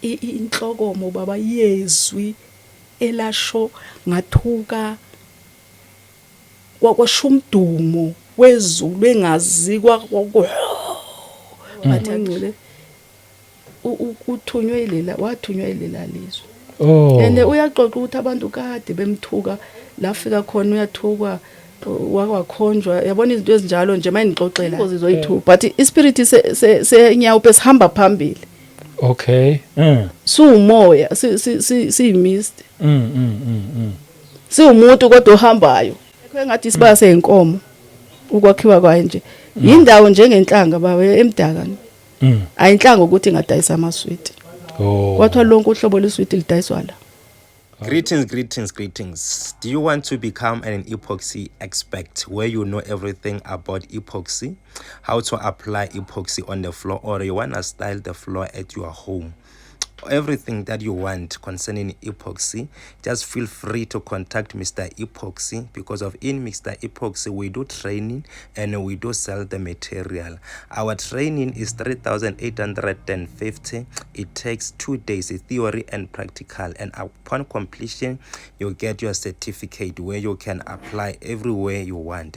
Inhlokomo baba yezwi elasho ngathuka kwasho umdumo wezulu engazi bathi angcwele uthunywe ilela wathunywa ilela lizwe. Oh. And uyaxoxa ukuthi abantu kade bemthuka lafika khona uyathukwa wakwakhonjwa yabona izinto ezinjalo nje mayinixoxela ingozi zoyi2 but ispirit senyawupe sihamba phambili. Okay. Siwumoya, siyimist. Siwumuntu kodwa ohambayo. Engathi isibaya seyinkomo ukwakhiwa kwayo nje. Yindawo njengenhlanga baba emdaka. Ayinhlanga ukuthi ingadayisa amaswiti. Oh. Kwathiwa lonke uhlobo lweswiti lidayiswa la. Greetings, greetings, greetings. Do you want to become an epoxy expert where you know everything about epoxy, how to apply epoxy on the floor, or you want to style the floor at your home? Everything that you want concerning epoxy, just feel free to contact Mr. Epoxy, because of in Mr. Epoxy we do training and we do sell the material. Our training is 3,850. It takes 2 days, theory and practical, and upon completion you get your certificate where you can apply everywhere you want.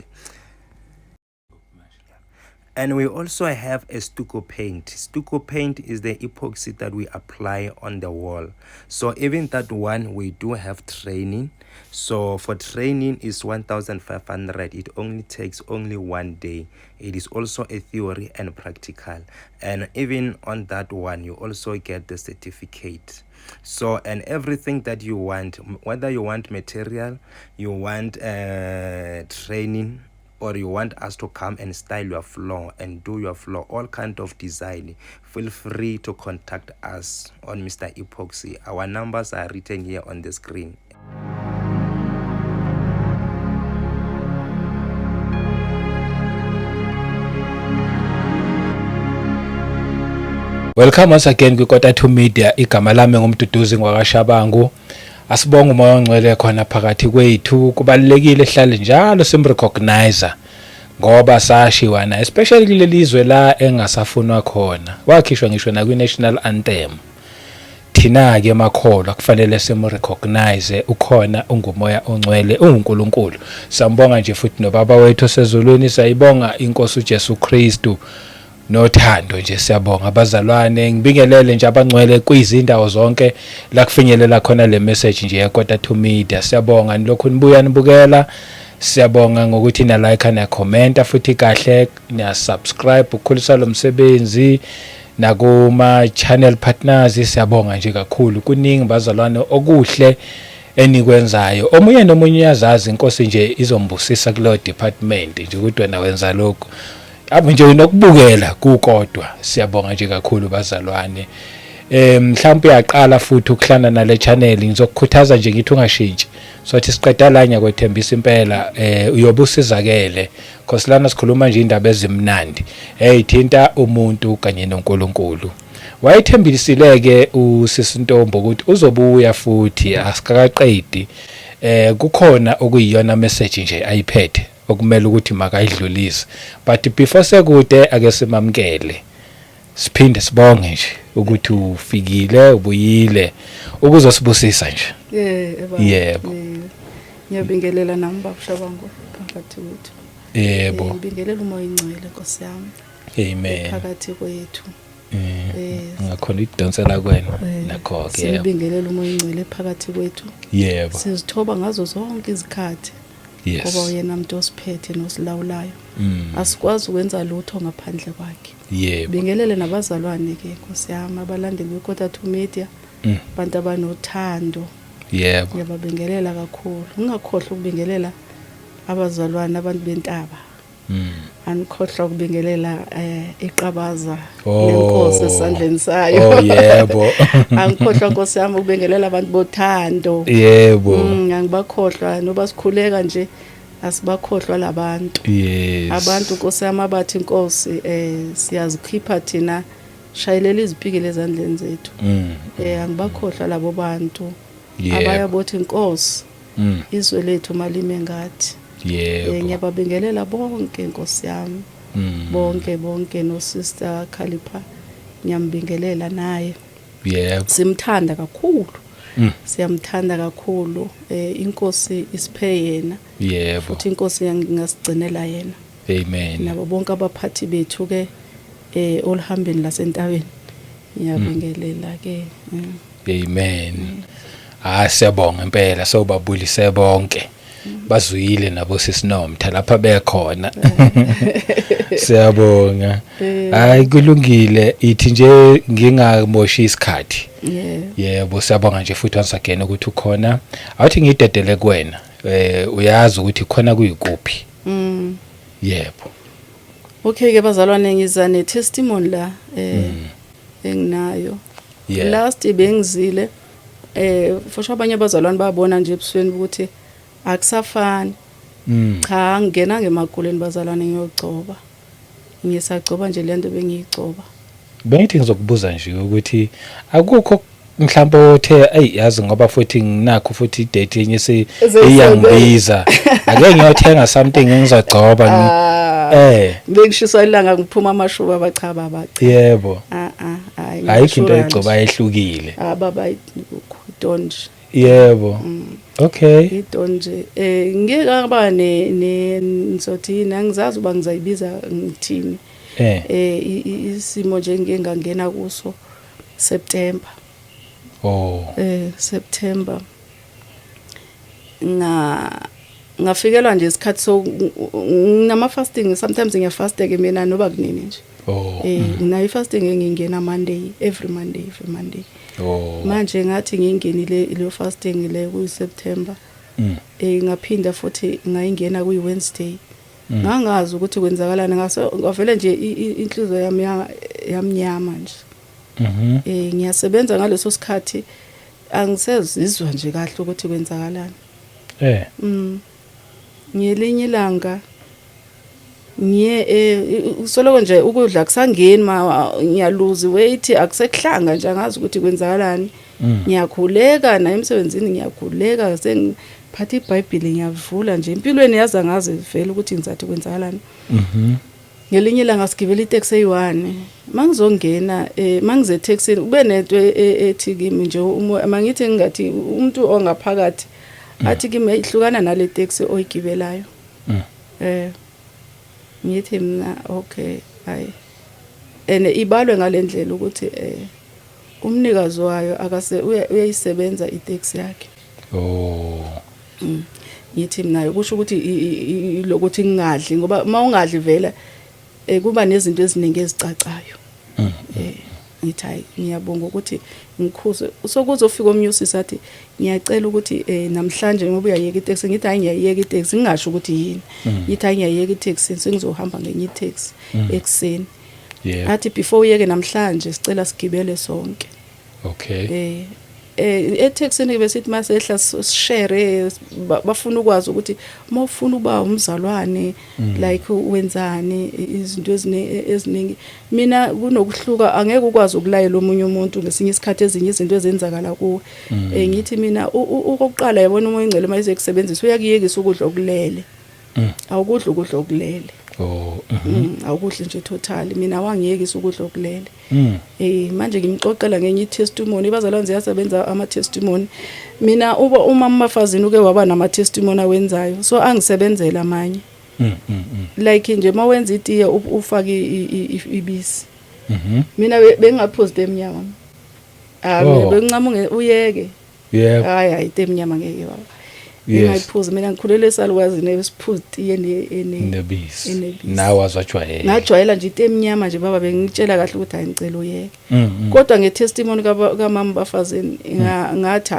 And we also have a stucco paint. Stucco paint is the epoxy that we apply on the wall. So even that one, we do have training. So for training is 1,500. It only takes only 1 day. It is also a theory and practical. And even on that one, you also get the certificate. So, and everything that you want, whether you want material, you want training, or you want us to come and style your floor and do your floor, all kind of design, feel free to contact us on Mr. Epoxy. Our numbers are written here on the screen. Welcome once again kwiKota 2 Media. Igama lami nguMduduzi ngwakaShabangu. Asibonge uMoya oNgcwele khona phakathi kwethu. Kubalulekile hlale njalo simrecognize ngoba sashiwa na, especially kuleli zwe la engasafunwa khona. Wakhishwa ngisho na kwi-national anthem. Thina ke makholwa kufanele simrecognize ukhona unguMoya oNgcwele, unguNkulunkulu. Sambonga nje futhi noBaba wethu osezulwini, sayibonga iNkosi uJesu Kristu nothando nje. Siyabonga abazalwane, ngibingelele nje abangcwele kwizindawo zonke la kufinyelela khona le message nje yeKota 2 Media. Siyabonga nilokhu nibuya nibukela. Siyabonga ngokuthi na like na comment futhi kahle na subscribe ukukhulisa lo msebenzi nakuma channel partners. Siyabonga nje kakhulu, kuningi bazalwane okuhle enikwenzayo. Omunye nomunye uyazazi inkosi nje izombusisa kuleyo department nje ukuthi wena wenza lokhu. Abo nje nokubukela kukodwa. Siyabonga nje kakhulu bazalwane. Mhlawumbe uyaqala futhi ukuhlana nale channel, ngizokukhuthaza nje ngithi ungashintshi. Sothi siqeda la ngiyakwethembisa impela uyobe usizakele. Because lana sikhuluma nje indaba ezimnandi eyithinta umuntu kanye noNkulunkulu. Wayethembisile ke uSisintombo ukuthi uzobuya futhi, asikakaqedi. Kukhona okuyiyona message nje ayiphethe okumele ukuthi makayidlulise, but before sekude ake simamkele siphinde sibonge nje ukuthi ufikile ubuyile ukuzosibusisa nje. Yebo. Ngiyabingelela nami baba Shabangu phakathi kwethu. Yebo. Ngibingelela uMoya oNgcwele Nkosi yami. Amen. Phakathi kwethu. Ngakhona idonsela kwena nakho ke. Sibingelela uMoya oNgcwele phakathi kwethu. Yebo. Sizithoba ngazo zonke izikhathi. Yes. Ngoba uyena umuntu osiphethe nosilawulayo. Asikwazi ukwenza lutho ngaphandle kwakhe. Yebo. Bingelele nabazalwane ke Nkosi yami abalandeli beKota 2 Media. Abantu abanothando. Yebo. Ngiyababingelela kakhulu. Ngingakhohlwa ukubingelela abazalwane abantu bentaba. Anikhohlwa ukubingelela iqabaza lenkosi esandleni sayo. Oh yebo. Angikhohlwa Nkosi yami ukubingelela abantu bothando. Yebo. Angibakhohlwa noba sikhuleka nje asibakhohlwa labantu. Yes. Abantu Nkosi yami abathi Nkosi siyazikhipha thina, shayelela izipikile ezandleni zethu. Angibakhohlwa labo bantu. Abaya bothi Nkosi izwe lethu malime ngathi. Yebo. Ngiyababingelela bonke Nkosi yami. Bonke bonke no Sister Khalipha ngiyambingelela naye. Yebo. Simthanda kakhulu. Siyamthanda kakhulu, inkosi isiphe yena. Futhi inkosi yangasigcinela yena. Amen. Nabo bonke abaphathi bethu ke oluhambeni lasentabeni, ngiyabingelela ke. Amen. Ah, siyabonga impela, sobabulise bonke. Bazwile nabo sisinomtha lapha bekhona. Siyabonga. Hayi, kulungile, ithi nje ngingamoshi isikhathi. Yebo, siyabonga nje futhi once again ukuthi ukhona. Awuthi ngidedele kuwena. Uyazi ukuthi khona kuyikuphi. Yebo. Okay ke bazalwane, ngiza ne testimony la enginayo. Last bengizile, for sure abanye abazalwane babona nje ebusweni ukuthi akusafani. Cha, ngingena ngemaguleni bazalwane, ngiyogcoba. Ngisagcoba nje lento bengiyigcoba. Bengithi ngizokubuza nje ukuthi akukho mhlawumbe othe, "Ayi, yazi, ngoba futhi nginakho futhi idate enye se iyangibiza, ake ngiyothenga something engizogcoba." Ah. Bengishiswa ilanga, ngiphuma amashuba, bacha baba, cha. Ah ah, hayi. Ayikho into egcoba ehlukile. Ah baba, don't. Yebo. Okay. Into nje ngike ngaba ne ngizothini, angizazi uba ngizayibiza ngithini. Isimo nje ngike ngangena kuso September. September ngafikelwa nje isikhathi so nginama fasting, sometimes ngiyafasta ke mina noba kunini nje. Nginayo fasting engingena Monday, every Monday, every Monday. Manje ngathi ngingenile leyo fasting le kuyi September. Ngaphinda futhi ngayingena kuyi Wednesday. Ngangazi ukuthi kwenzakalani, ngaso ngavele nje inhliziyo yami yamnyama nje. Ngiyasebenza ngaleso sikhathi, angisezizwa nje kahle ukuthi kwenzakalani. Ngelinye ilanga ngiye soloko nje ukudla kusangeni, ma ngiyaluza weight, akusekuhlanga nje, angazi ukuthi kwenzakalani. Ngiyakhuleka na emsebenzini, ngiyakhuleka, sengiphatha iBhayibheli, ngiyavula nje empilweni, yazi angazi vele ukuthi ngizathi kwenzakalani. Ngelinye ilanga sigibela iteksi eyi-1, mangizongena mangize etekisini, kube nento ethi kimi nje, mangithi ngingathi umuntu ongaphakathi athi kimi, "Hlukana nale taxi oyigibelayo." Ngithi mina, "Okay, hayi." Ene ibalwe ngalendlela ukuthi umnikazi wayo akase uyayisebenza iteksi yakhe. Ngithi mina kusho ukuthi lokuthi ngingadli, ngoba uma ungadli vele kuba nezinto eziningi ezicacayo. Ngithi hayi, ngiyabonga ukuthi ngikhuze. Sokuzofika omnye usisi athi, "Ngiyacela ukuthi namhlanje ngoba uyayeka iteksi." Ngithi, "Hayi, ngiyayeka iteksi," ngingasho ukuthi yini. Ngithi, "Hayi, ngiyayeka iteksi, sengizohamba ngenye iteksi ekuseni." Athi, "Before uyeke namhlanje, sicela sigibele sonke." ETexini besithi masehla sishare, bafuna ukwazi ukuthi uma ufuna uba umzalwane, like wenzani, izinto eziningi. Mina kunokuhluka, angeke ukwazi ukulayela omunye umuntu ngesinye isikhathi ezinye izinto ezenzakala kuwe. Ngithi mina okokuqala, yabona, umoya ongcwele mayize kusebenzisa, uyakuyekisa ukudla okulele. Awukudla ukudla okulele. Awukudli nje totally. Mina wangiyekisa ukudla okulele. Manje ngimxoxela ngenye i-testimony, bazalwane, ziyasebenza ama testimony. Mina uba uma umafazini uke waba nama testimony awenzayo, so angisebenzela amanye. Like nje mawenza itiye ufake ibisi. Mina bengingaphuzi itiye emnyama. Ah, mina bengincama uyeke. Hayi hayi, itiye emnyama ngeke baba. Ngingayiphuzi mina, ngikhulele esalukwazini esiphuza itiye Nebisi. Enebisi. Nawe wazwajwayela. Ngajwayela nje itiye emnyama nje baba, bengitshela kahle ukuthi hayi, ngicela uyeke. Kodwa ngetestimony kamama bafazini ngathi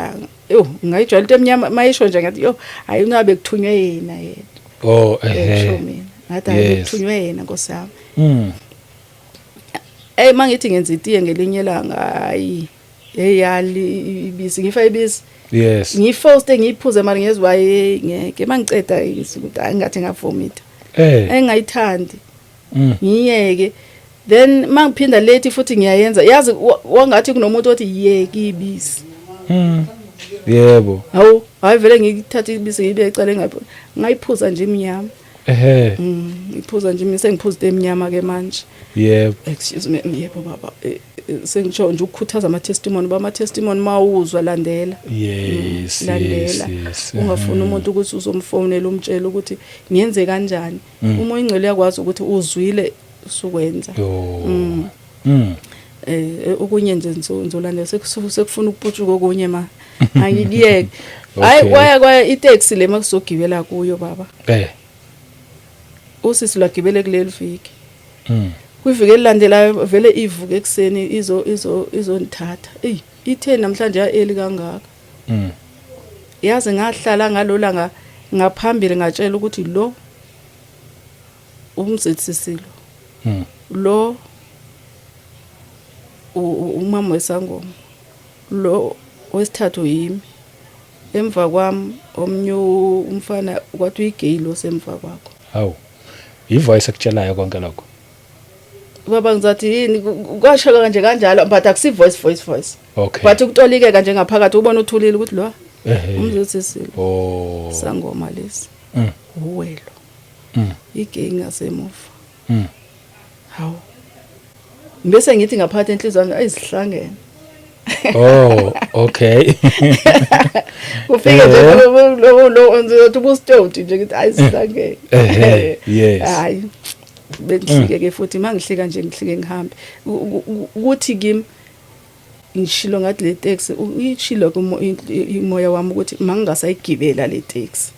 yo, ngayijwayela into emnyama, mayisho nje ngathi, yo, hayi, ungabe kuthunywe yena yedwa. Kusho mina ngathi hayi, kuthunywe yena, nkosi yami. Ey, mangithi ngenza itiye ngelinye ilanga, hayi, hey, yali ibisi, ngifa ibisi. Ngiforce ngiyiphuze, mara ngiyezwa, hey, ngeke, mangiceda ukuthi hayi, ngathi ngavomita. Engayithandi. Ngiyeke, then mangiphinda late futhi ngiyayenza, yazi wangathi kunomuntu othi yeke ibisi. Yebo. Hawu, hayi, vele ngithatha ibisi ngibe ecala, ngayiphuza nje imnyama. Ngiphuza nje, mina sengiphuza into emnyama ke manje. Excuse me, yebo baba. Sengisho nje ukukhuthaza ama testimony, ba ama testimony mawuzwa landela. Landela. Ungafuni umuntu ukuthi uzomfonela umtshela ukuthi ngiyenze kanjani. Uma ingcwele uyakwazi ukuthi uzwile usukwenza. Yo. Okunye nje ngizolandela, sekufuna ukuputshuka okunye, ma angikuyeke. Hayi, kwaya itaxi le makusogibela kuyo, baba. Usisi lwagibele kuleli viki. Kwiviki elilandelayo vele ivuke ekuseni izo izo izonithatha. Ey, ithe namhlanje ya early kangaka? Yazi ngahlala ngalolanga ngaphambili, ngatshela ukuthi lo umzetsisilo, lo umama wesangoma, lo wesithathu yimi, emva kwami omnye umfana kwathi uyigay lo semva kwakho. Hawu. Ivoice ekutshelayo konke lokho? Baba, ngizathi yini, kwasho kanje kanjalo, but akusi voice voice voice. But ukutolikeka nje ngaphakathi, ubona uthulile ukuthi lo umzetsisilo, sangoma lesi, uwelo, igay ngasemuva. Hawu, bese ngithi ngaphakathi enhliziyweni yami, ayizihlangene. Oh, okay. Kufike nje lo ngizothi ubusitoti nje, ngithi ayizihlangene. Ehhe, yes. Hayi, bengihlike ke futhi, mangihlika nje ngihlike ngihambe. Kuthi kimi ngishilo ngathi le taxi uyishilo imoya wami ukuthi mangingasayigibela le taxi.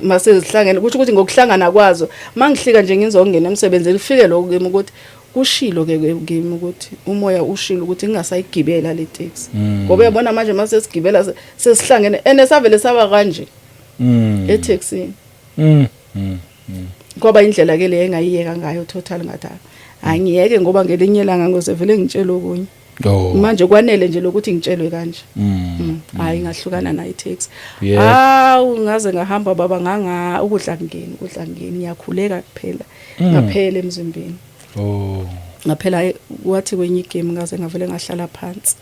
Mase zihlangene, kusho ukuthi ngokuhlangana kwazo, mangihlika nje ngizongena emsebenzini, lifike lokho kimi ukuthi kushilo ke kimi ukuthi umoya ushilo ukuthi ngingasayigibela le taxi, ngoba uyabona manje mase sigibela sesihlangene ene savele saba kanje etaxini. Kwaba indlela ke le engayiyeka ngayo total, ngathi angiyeke ngoba ngelinye ilanga ngizovele ngitshele okunye. Manje kwanele nje lokuthi ngitshelwe kanje. Hayi, ngahlukana nayo itaxi. Hawu, ngaze ngahamba, baba, nganga ukudla kungeni, ukudla kungeni, ngiyakhuleka kuphela. Ngaphela emzimbeni. Ngaphela, kwathi kwenye igame ngaze ngavele ngahlala phansi.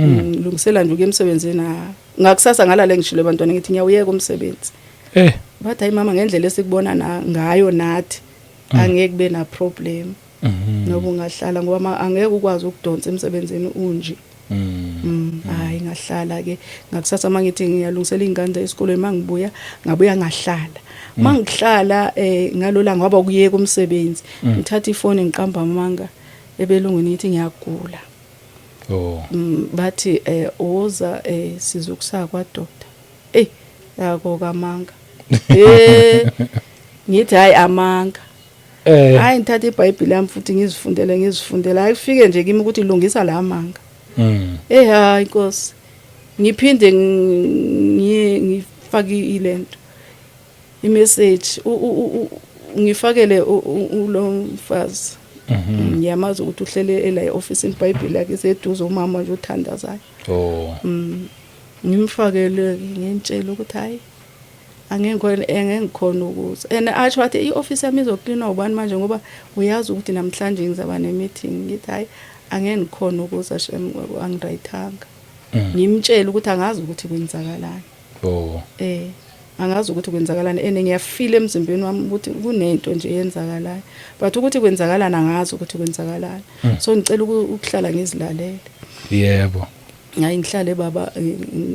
Ngilungisela nje ukuya emsebenzini, ha. Ngakusasa ngalale ngishilo ebantwana ngithi ngiyawuyeka umsebenzi. Bathi, "Hayi mama, ngendlela esikubona na ngayo nathi angeke kube na problem noba ungahlala, ngoba angeke ukwazi ukudonsa emsebenzini unje." Hayi, ngahlala ke. Ngakusasa mangithi ngiyalungisela izingane esikolweni, mangibuya ngabuya ngahlala. Mangihlala ngalolanga waba ukuyeka umsebenzi. Ngithatha ifoni, ngiqamba amanga ebelungwini, ngithi ngiyagula. Bathi woza, sizokusa kwa doctor. Ey, yako kamanga. Ngithi hayi, amanga. Hayi, ngithatha iBhayibheli yami futhi ngizifundele, ngizifundele. Hayi, kufike nje kimi ukuthi lungisa la manga. Eh, hayi Nkosi. Ngiphinde ngiye ngifake ilento. Imessage ngifakele ulo mfazi. Ngiyamazi ukuthi uhlele ela eoffice, iBhayibheli yakhe iseduze, umama nje uthandazayo. Ngimfakele, ngintshela ukuthi hayi, angeke ngikhona ukuza. And asho wathi i-office yami izoklinwa ubani manje, ngoba uyazi ukuthi namhlanje ngizaba ne-meeting. Ngithi hayi, angeke ngikhona ukuza shem, angirayithanga. Ngimtshela ukuthi angazi ukuthi kwenzakalani. Angazi ukuthi kwenzakalani ene ngiyafeel emzimbeni wami ukuthi kunento nje eyenzakalayo, but ukuthi kwenzakalani angazi ukuthi kwenzakalani. So ngicela ukuhlala ngizilalele. Hayi, ngihlale, baba,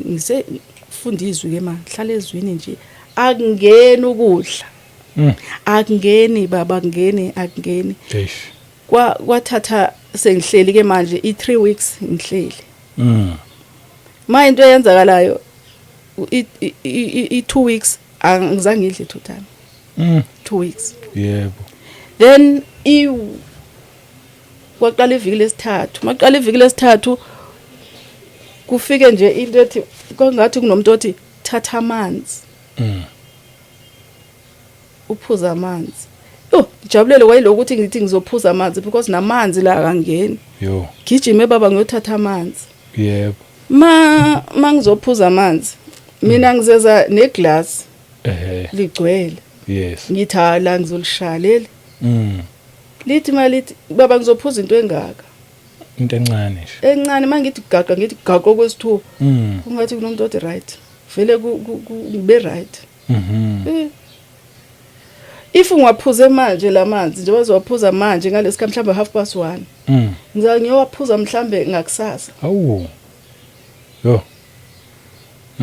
ngise funda izwi ke ma, ngihlale ezwini nje, akungeni ukudla. Akungeni, baba, akungeni, akungeni. Eish. Kwathatha sengihleli ke manje i3 weeks ngihleli. Ma into eyenzakalayo i 2 weeks angizange ngidle total. 2 weeks. Then i kwaqala iviki lesithathu, maqala iviki lesithathu kufike nje into ethi kwangathi kunomuntu othi thatha amanzi, uphuza amanzi. Yo, ngijabulele kwayilokuthi ngithi ngizophuza amanzi, because namanzi la akangeni. Yo. Gijime, baba, ngiyothatha amanzi. Ma mangizophuza amanzi mina ngizeza neglass ligcwele. Ngithi hayi, la ngizolishaya leli. Lithi malithi, baba, ngizophuza into engaka. Into encane nje. Encane, mangithi gaqa, ngithi gaqa okwesithu, kungathi kunomuntu othi right, vele kube right. If ngiwaphuze manje lamanzi, njengoba zowaphuza manje ngalesikhathi, mhlambe 1:30, ngiza ngiyowaphuza mhlambe ngakusasa. Awu, yo.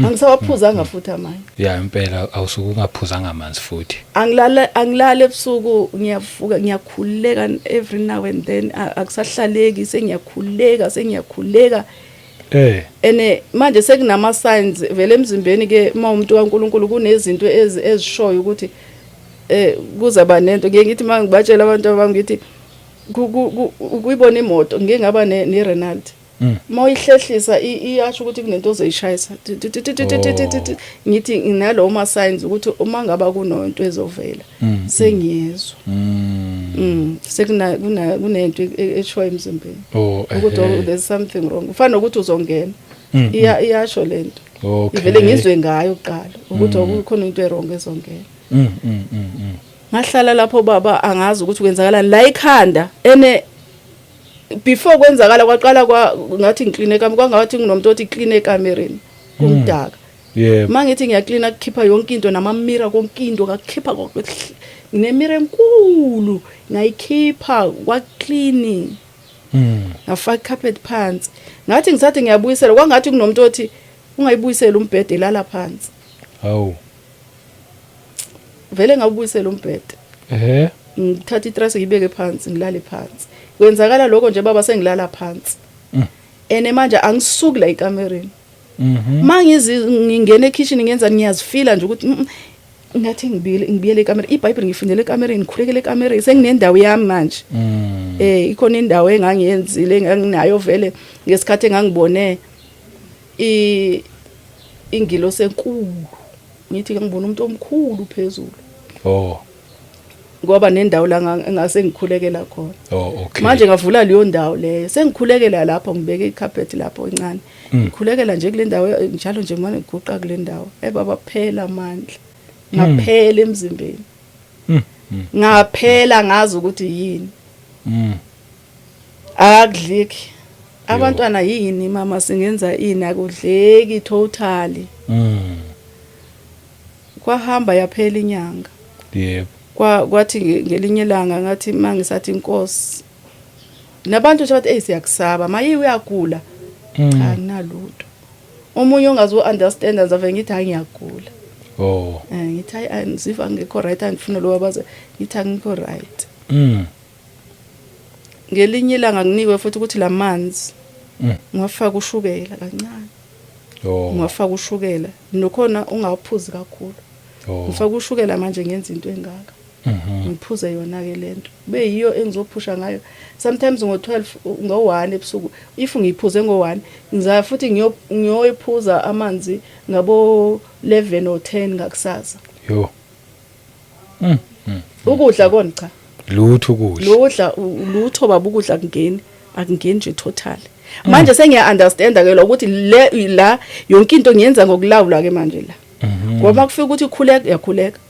Angisawaphuzanga futhi amanye. Ya, impela, awusuke ungaphuzanga amanzi futhi. Angilala, angilala ebusuku, ngiyavuka, ngiyakhuleka every now and then. Akusahlaleki, sengiyakhuleka, sengiyakhuleka. Ene manje sekunama signs vele emzimbeni ke. Uma umuntu kaNkuluNkulu, kunezinto ezishoyo ukuthi kuzaba nento. Ngeke ngithi mangibatshela abantu abami, ngithi ukuyibona imoto, ngeke ngaba ne Renault, uma uyihlehlisa iyasho ukuthi kunento ozoyishayisa. Ngithi nginalowo ma signs ukuthi uma ngaba kunonto ezovela, sengiyezwa. Sekuna kunento eshoyo emzimbeni ukuthi oh, there's something wrong, ufana nokuthi uzongena. Iyasho lento. Ivele ngizwe ngayo kuqala ukuthi kukhona into e-wrong ezongena. Ngahlala lapho baba, angazi ukuthi kwenzakalani la ikhanda. Ene before kwenzakala, kwaqala kwa ngathi ngikline ekamereni, kwangathi kunomuntu othi clean ekamereni, kumdaka. Mangithi ngiyaklina, kukhipha yonke into, nama-mirror, konke into ngakhipha konke. Ngine-mirror enkulu, ngayikhipha kwa-clean. Ngafaka carpet phansi, ngathi ngisathi ngiyabuyisela, kwangathi kunomuntu othi ungayibuyisela umbhede, lala phansi. Hawu. Vele ngawubuyisela umbhede. Ngithatha i-trust, ngibeke phansi, ngilale phansi. Kwenzakala lokho nje baba, sengilala phansi. Ene manje angisuki la ekamereni. Mangizi ngingena ekitchen, ngenza, ngiyazifila nje ukuthi ngathi ngibiyele, ngibiyele ekamereni, iBhayibheli ngifundele ekamereni, ngikhulekele ekamereni, senginendawo yami manje. Ikhona indawo engangiyenzile, enganginayo vele ngesikhathi engangibone i ingilosi enkulu. Ngithi ngibona umuntu omkhulu phezulu. Ngoba nendawo la engase ngikhulekela khona. Manje ngavula leyo ndawo leyo, sengikhulekela lapho, ngibeke i-carpet lapho encane. Ngikhulekela nje kule ndawo njalo nje, manje ngiguqa kule ndawo. Baba, phela amandla, ngaphela emzimbeni. Ngaphela, ngazi ukuthi yini. Akudleki. Abantwana, yini mama, singenza ini? Akudleki totally. Kwahamba, yaphela inyanga. Kwathi ngelinye ilanga ngathi mangisathi inkosi, nabantu nje bathi, "Hey, siyakusaba, mayi uyagula." Cha, nginalutho. Omunye ongazi u-understand, ngizave ngithi hayi, ngiyagula. Ngithi hayi, angiziva ngekho right, angifuna lo abaze ngithi angikho right. Ngelinye ilanga nginikwe futhi ukuthi lamanzi ngiwafaka ushukela kancane. Ngiwafaka ushukela nokhona, ungawuphuzi kakhulu. Ngifaka ushukela manje, ngenza into engaka. Ngiphuze yona ke lento, kube yiyo engizophusha ngayo. Sometimes ngo-12, ngo-1 ebusuku, if ngiyiphuze ngo-1, ngizaya futhi ngiyoyiphuza amanzi ngabo 11 or 10 ngakusasa. Yo. Ukudla kona cha. Lutho ukudla. Lodla lutho baba, ukudla kungeni, akungeni nje total. Manje sengiya understand ke lo ukuthi le la yonke into ngiyenza ngokulawula ke manje la, ngoba kufika ukuthi khuleka, uyakhuleka.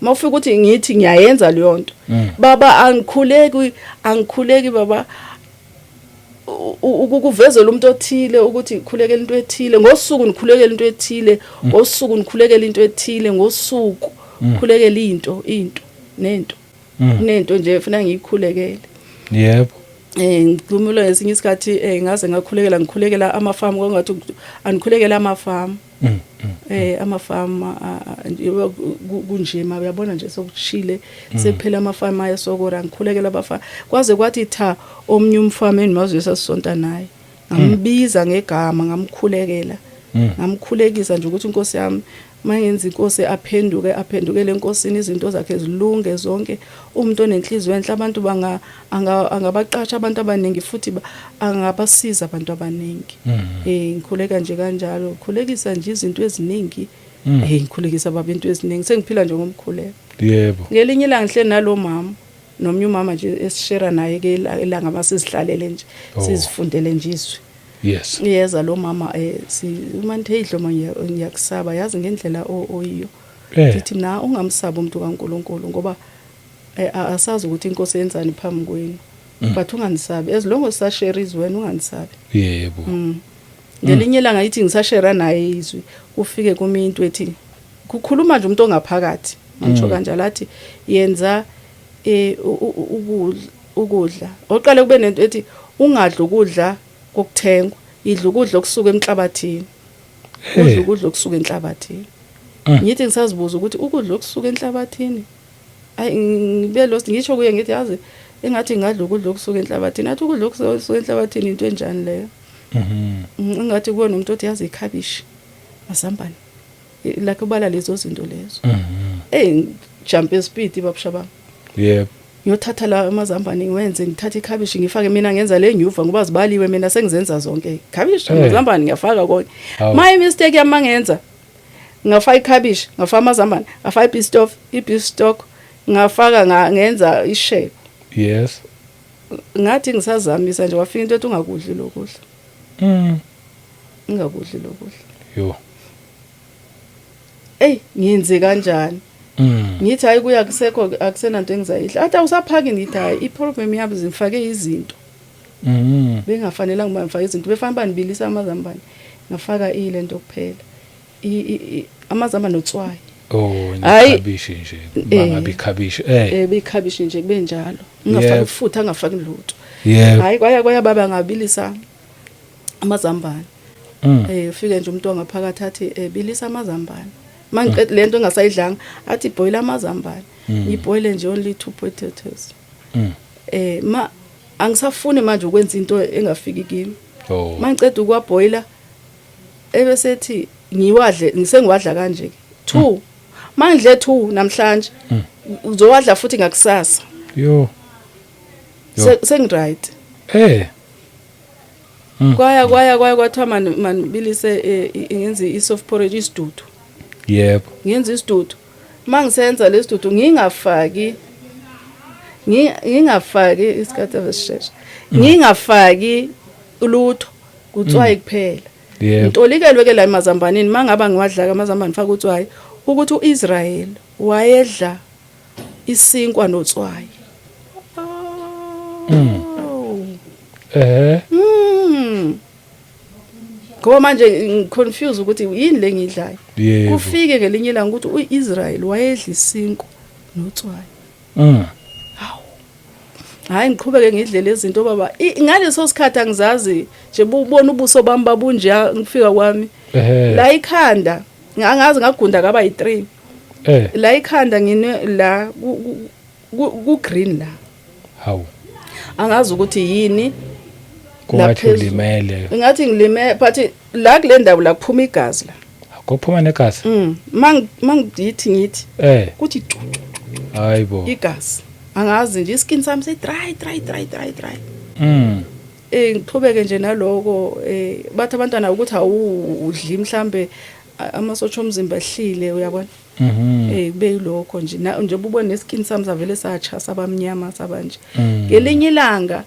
Mawufika ukuthi ngithi ngiyayenza leyo nto. Baba, angikhuleki, angikhuleki baba. Ukuvezela umuntu othile ukuthi khulekela into ethile ngosuku, nikhulekela into ethile ngosuku, nikhulekela into ethile ngosuku, khulekela into nento nento nje ufuna ngiyikhulekele. Ngikhuluma ngesinye isikhathi, ngaze ngakhulekela, ngikhulekela amafamu, kwangathi anikhulekela amafamu. Amafamu njengoba kunje ma uyabona nje sokushile, sekuphela amafamu ayesokora, ngikhulekela abafamu kwaze kwathi tha omnye umfamu endimaziyo sasisonta naye, ngambiza ngegama, ngamkhulekela, ngamkhulekisa nje ukuthi inkosi yami mangenza inkosi aphenduke, aphendukele enkosini, izinto zakhe zilunge zonke, umuntu onenhliziyo enhle, abantu banga angabaqasha abantu abaningi futhi angabasiza abantu abaningi. Ngikhuleka nje kanjalo, ngikhulekisa nje izinto eziningi. Ngikhulekisa baba into eziningi, sengiphila nje ngomkhuleko. Ngelinye ilanga ngihleli nalo mama nomnye umama nje esishera naye ke ilanga, masizihlalele nje, sizifundele nje izwi. Iyeza lo mama, si uma nithe idloma, ngiyakusaba yazi ngendlela oyiyo. Ngithi na ungamsaba umuntu kaNkuluNkulu, ngoba asazi ukuthi inkosi yenzani phambi kwenu. But unganisabi, as long as sashare izwi wena unganisabi. Ngelinye ilanga ithi ngisashare naye izwi, kufike kumi into ethi kukhuluma nje umuntu ongaphakathi. Ngisho kanjalo, athi yenza ukudla oqale kube nento ethi ungadli ukudla kokuthengwa, idla ukudla okusuka emhlabathini, udla ukudla okusuka enhlabathini. Ngithi ngisazibuza ukuthi ukudla okusuka enhlabathini, ayi, ngibe lost. Ngisho kuye ngithi, yazi, engathi ngadla ukudla okusuka enhlabathini. Athi ukudla okusuka enhlabathini into enjani leyo? Engathi kuwe nomuntu othi, yazi, ikhabishi, mazambane, like ubala lezo zinto lezo. Hey, jump speed, babushabanga. Ngiyothatha la amazambane, ngiwenze, ngithathe ikhabishi ngifake. Mina ngenza le nyuva ngoba zibaliwe, mina sengizenza zonke, ikhabishi, amazambane, ngiyafaka konke. My mistake yami, mangenza, ngafaka ikhabishi, ngafaka amazambane, ngafaka i-beef stock, i-beef stock ngafaka, ngenza ishebo. Ngathi ngisazamisa nje, wafika into ethi ungakudli lokudla. Ungakudli lokudla. Yo. Ey, ngiyenze kanjani? Ngithi hayi, kuya kusekho, akusenanto engizayidla. Athi awusaphaki. Ngithi hayi, i-problem yami zifake izinto bengafanelanga uba ngifake izinto, befanele bandibilisa amazambane, ngafaka ilento kuphela, amazambane notswayi. Oh. Hhayi. Nekhabishi nje, bangabe ikhabishi. Eh. Beyikhabishi nje kube njalo, ngingafaki ufutha, ngingafaki lutho. Hayi, kwaya baba, ngabilisa amazambane. Ufike nje umuntu wangaphakathi athi, bilisa amazambane. Mangiqeda lento engasayidlanga, athi boil amazambane. Ngibhoile nje only two potatoes. Ma angisafuni manje ukwenza into engafiki kimi. Mangiceda ukuwabhoyila, ebesethi ngiwadle, ngisengiwadla kanje ke. Two. Mangidle two namhlanje. Uzowadla futhi ngakusasa. Yo. Yo. Sengi right. Kwaya kwathiwa man bilise, ngenze i-soft porridge, isidudu. Ngenza isidudu. Mangisenza lesidudu ngingafaki isikhathi esisheshe, ngingafaki ulutho, kutswayi kuphela. Ngitolikelwe ke la emazambaneni, mangaba ngiwadla amazambane faka utswayi, ukuthi uIsrael wayedla isinkwa notswayi. Oh. Ngoba manje ngiconfuse ukuthi yini le ngidlayo. Kufike ngelinye ilanga ukuthi uIsrael wayedla isinkwa notswayi. Hayi, ngiqhubeke ngidle lezi zinto baba. Ngaleso sikhathi angizazi nje, bubona ubuso bami babunje ngifika kwami. La ikhanda angazi ngagunda kaba yi3. La ikhanda ngine la ku green la. Hawu. Angazi ukuthi yini. Kungathi Laphezulu. ulimele. Ngathi ngilime, but la kule ndawo la kuphuma igazi la. Kuphuma negazi. Mangithi ngithi kuthi cu Hayibo. igazi. Angazi nje, iskin sami se dry dry dry dry dry. Ngiqhubeke nje naloko, bathi abantwana ukuthi awudli mhlambe amasotsha omzimba ehlile, uyabona. Kube yilokho nje, nje ubone neskin sami savele sacha, sabamnyama, sabanje. Ngelinye ilanga,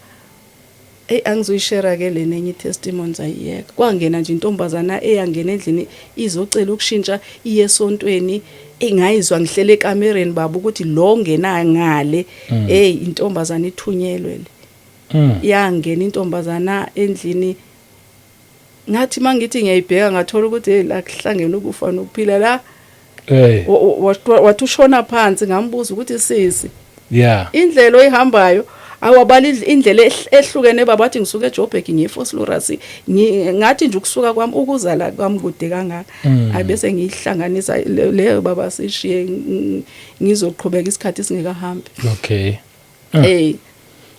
hey, angizoyishare ke le nenye testimony, ayiyeka. Kwangena nje intombazana eyangena endlini izocela ukushintsha iye esontweni, engayizwa ngihlele ekamereni baba ukuthi lo ngena ngale, hey, intombazana ithunyelwe le. Yangena intombazana endlini, ngathi mangithi ngiyayibheka, ngathola ukuthi hey, la kuhlangene ukufa nokuphila la. Wathi ushona phansi, ngambuza ukuthi, sisi, indlela oyihambayo, awabala indlela ehlukene baba. Wathi ngisuka eJoburg ngiye eVosloorus, ngathi nje ukusuka kwami ukuzala kwami kude kangaka. Ayibese ngiyihlanganisa leyo baba, sishiye, ngizoqhubeka isikhathi singekahambi.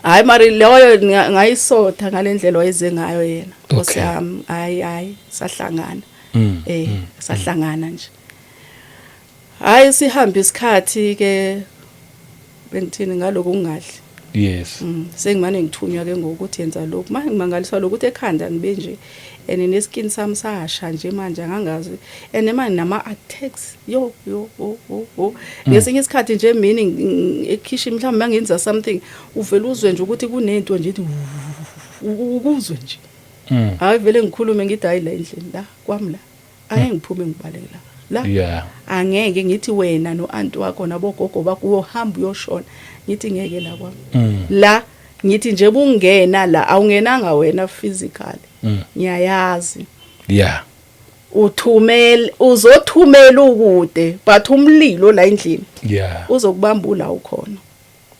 Hayi mari leyo ngayisotha ngalendlela wayeze ngayo yena. Nkosi yami, hayi hayi, sahlangana. Sahlangana nje. Hayi, sihambe isikhathi ke, bengithini ngaloko ungadli. Sengimane ngithunywa ke ngokuthi yenza lokhu. Manje ngimangaliswa lokuthi ekhanda ngibe nje and neskin sami sasha nje manje, angangazi. And manje nama attacks, yo yo yo yo yo. Ngesinye isikhathi nje emini ekhishi mhlawumbe mangenza something, uvela uzwe nje ukuthi kunento nje ethi ukuzwe nje. Hayi, vele ngikhulume ngithi hayi, la endlini la kwami la angeke ngiphume ngibaleke la. La angeke, ngithi wena no-anti wakho nabogogo bakho uyohamba uyoshona, ngithi ngeke la kwami. La ngithi nje bungena la, awungenanga wena physically. Ngiyayazi. Uthumela, uzothumela ukude, but umlilo la endlini uzokubamba la ukhona.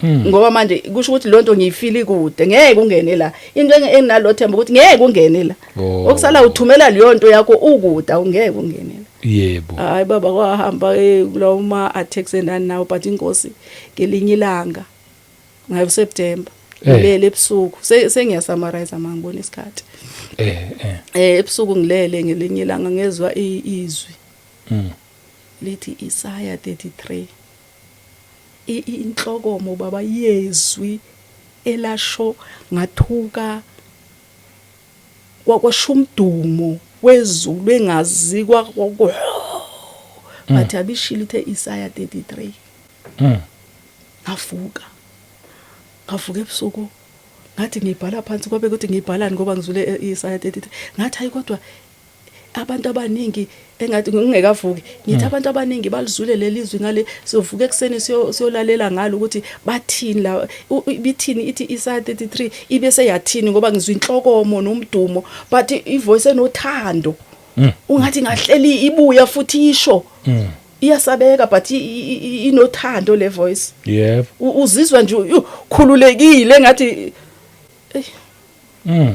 Ngoba manje kusho ukuthi lonto ngiyifili kude, ngeke ungene la. Into enginalo themba ukuthi ngeke ungene la. Okusala uthumela leyo nto yakho ukude, awungeke ungene la. Hayi baba, kwahamba kulawo ma attacks endani nawo, but inkosi ngelinye ilanga ngayo September ngilele ebusuku, sengiyasummarize manje, ngibona isikhathi. Ebusuku ngilele ngelinye ilanga, ngezwa izwi lithi Isaiah 33. Inhlokomo baba yezwi elasho, ngathuka, kwasho umdumo wezulu engazi kwa, bathi abishilo, ithe Isaiah 33. Ngavuka, ngavuka ebusuku, ngathi ngibhala phansi, kwabe kuthi ngibhalani ngoba ngizule Isaiah 33. Ngathi hayi, kodwa abantu abaningi, engathi ngingekavuki ngithi abantu abaningi balizwile leli zwi ngale, siyovuka ekuseni siyolalela ngalo ukuthi bathini la, bithini, ithi Isaiah 33 ibe seyathini, ngoba ngizwa inhlokomo nomdumo, but ivoice enothando, ungathi ngahleli ibuya futhi isho, iyasabeka, but inothando le voice. Uzizwa nje khululekile, ngathi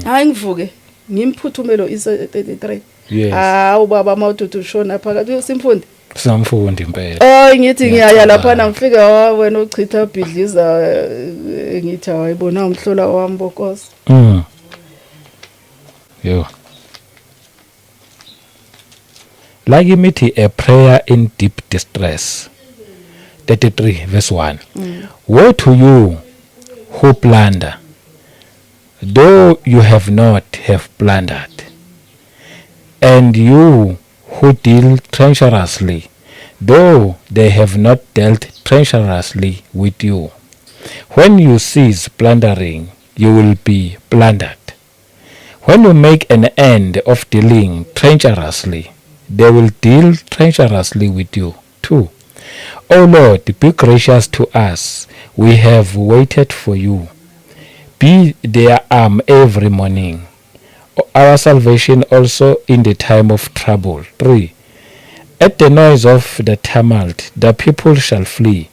hayi, ngivuke ngimphuthumelo Isaiah 33. Hawu baba, mawuthi ushona phakathi, simfundi. Singamfundi impela. Ay, ngithi ngiyaya lapha, ngifika, wa wena uchitha bhidliza, ngithi awayibona umhlola wami bokosi. Yo. Like imithi, a prayer in deep distress. 33 verse 1. Woe to you who plunder, though you have not have plundered, and you who deal treacherously, though they have not dealt treacherously with you. When you cease plundering, you will be plundered. When you make an end of dealing treacherously, they will deal treacherously with you too. O Lord, be gracious to us. We have waited for you. Be their arm every morning, our salvation also in the time of trouble. 3. At the noise of the tumult, the people shall flee.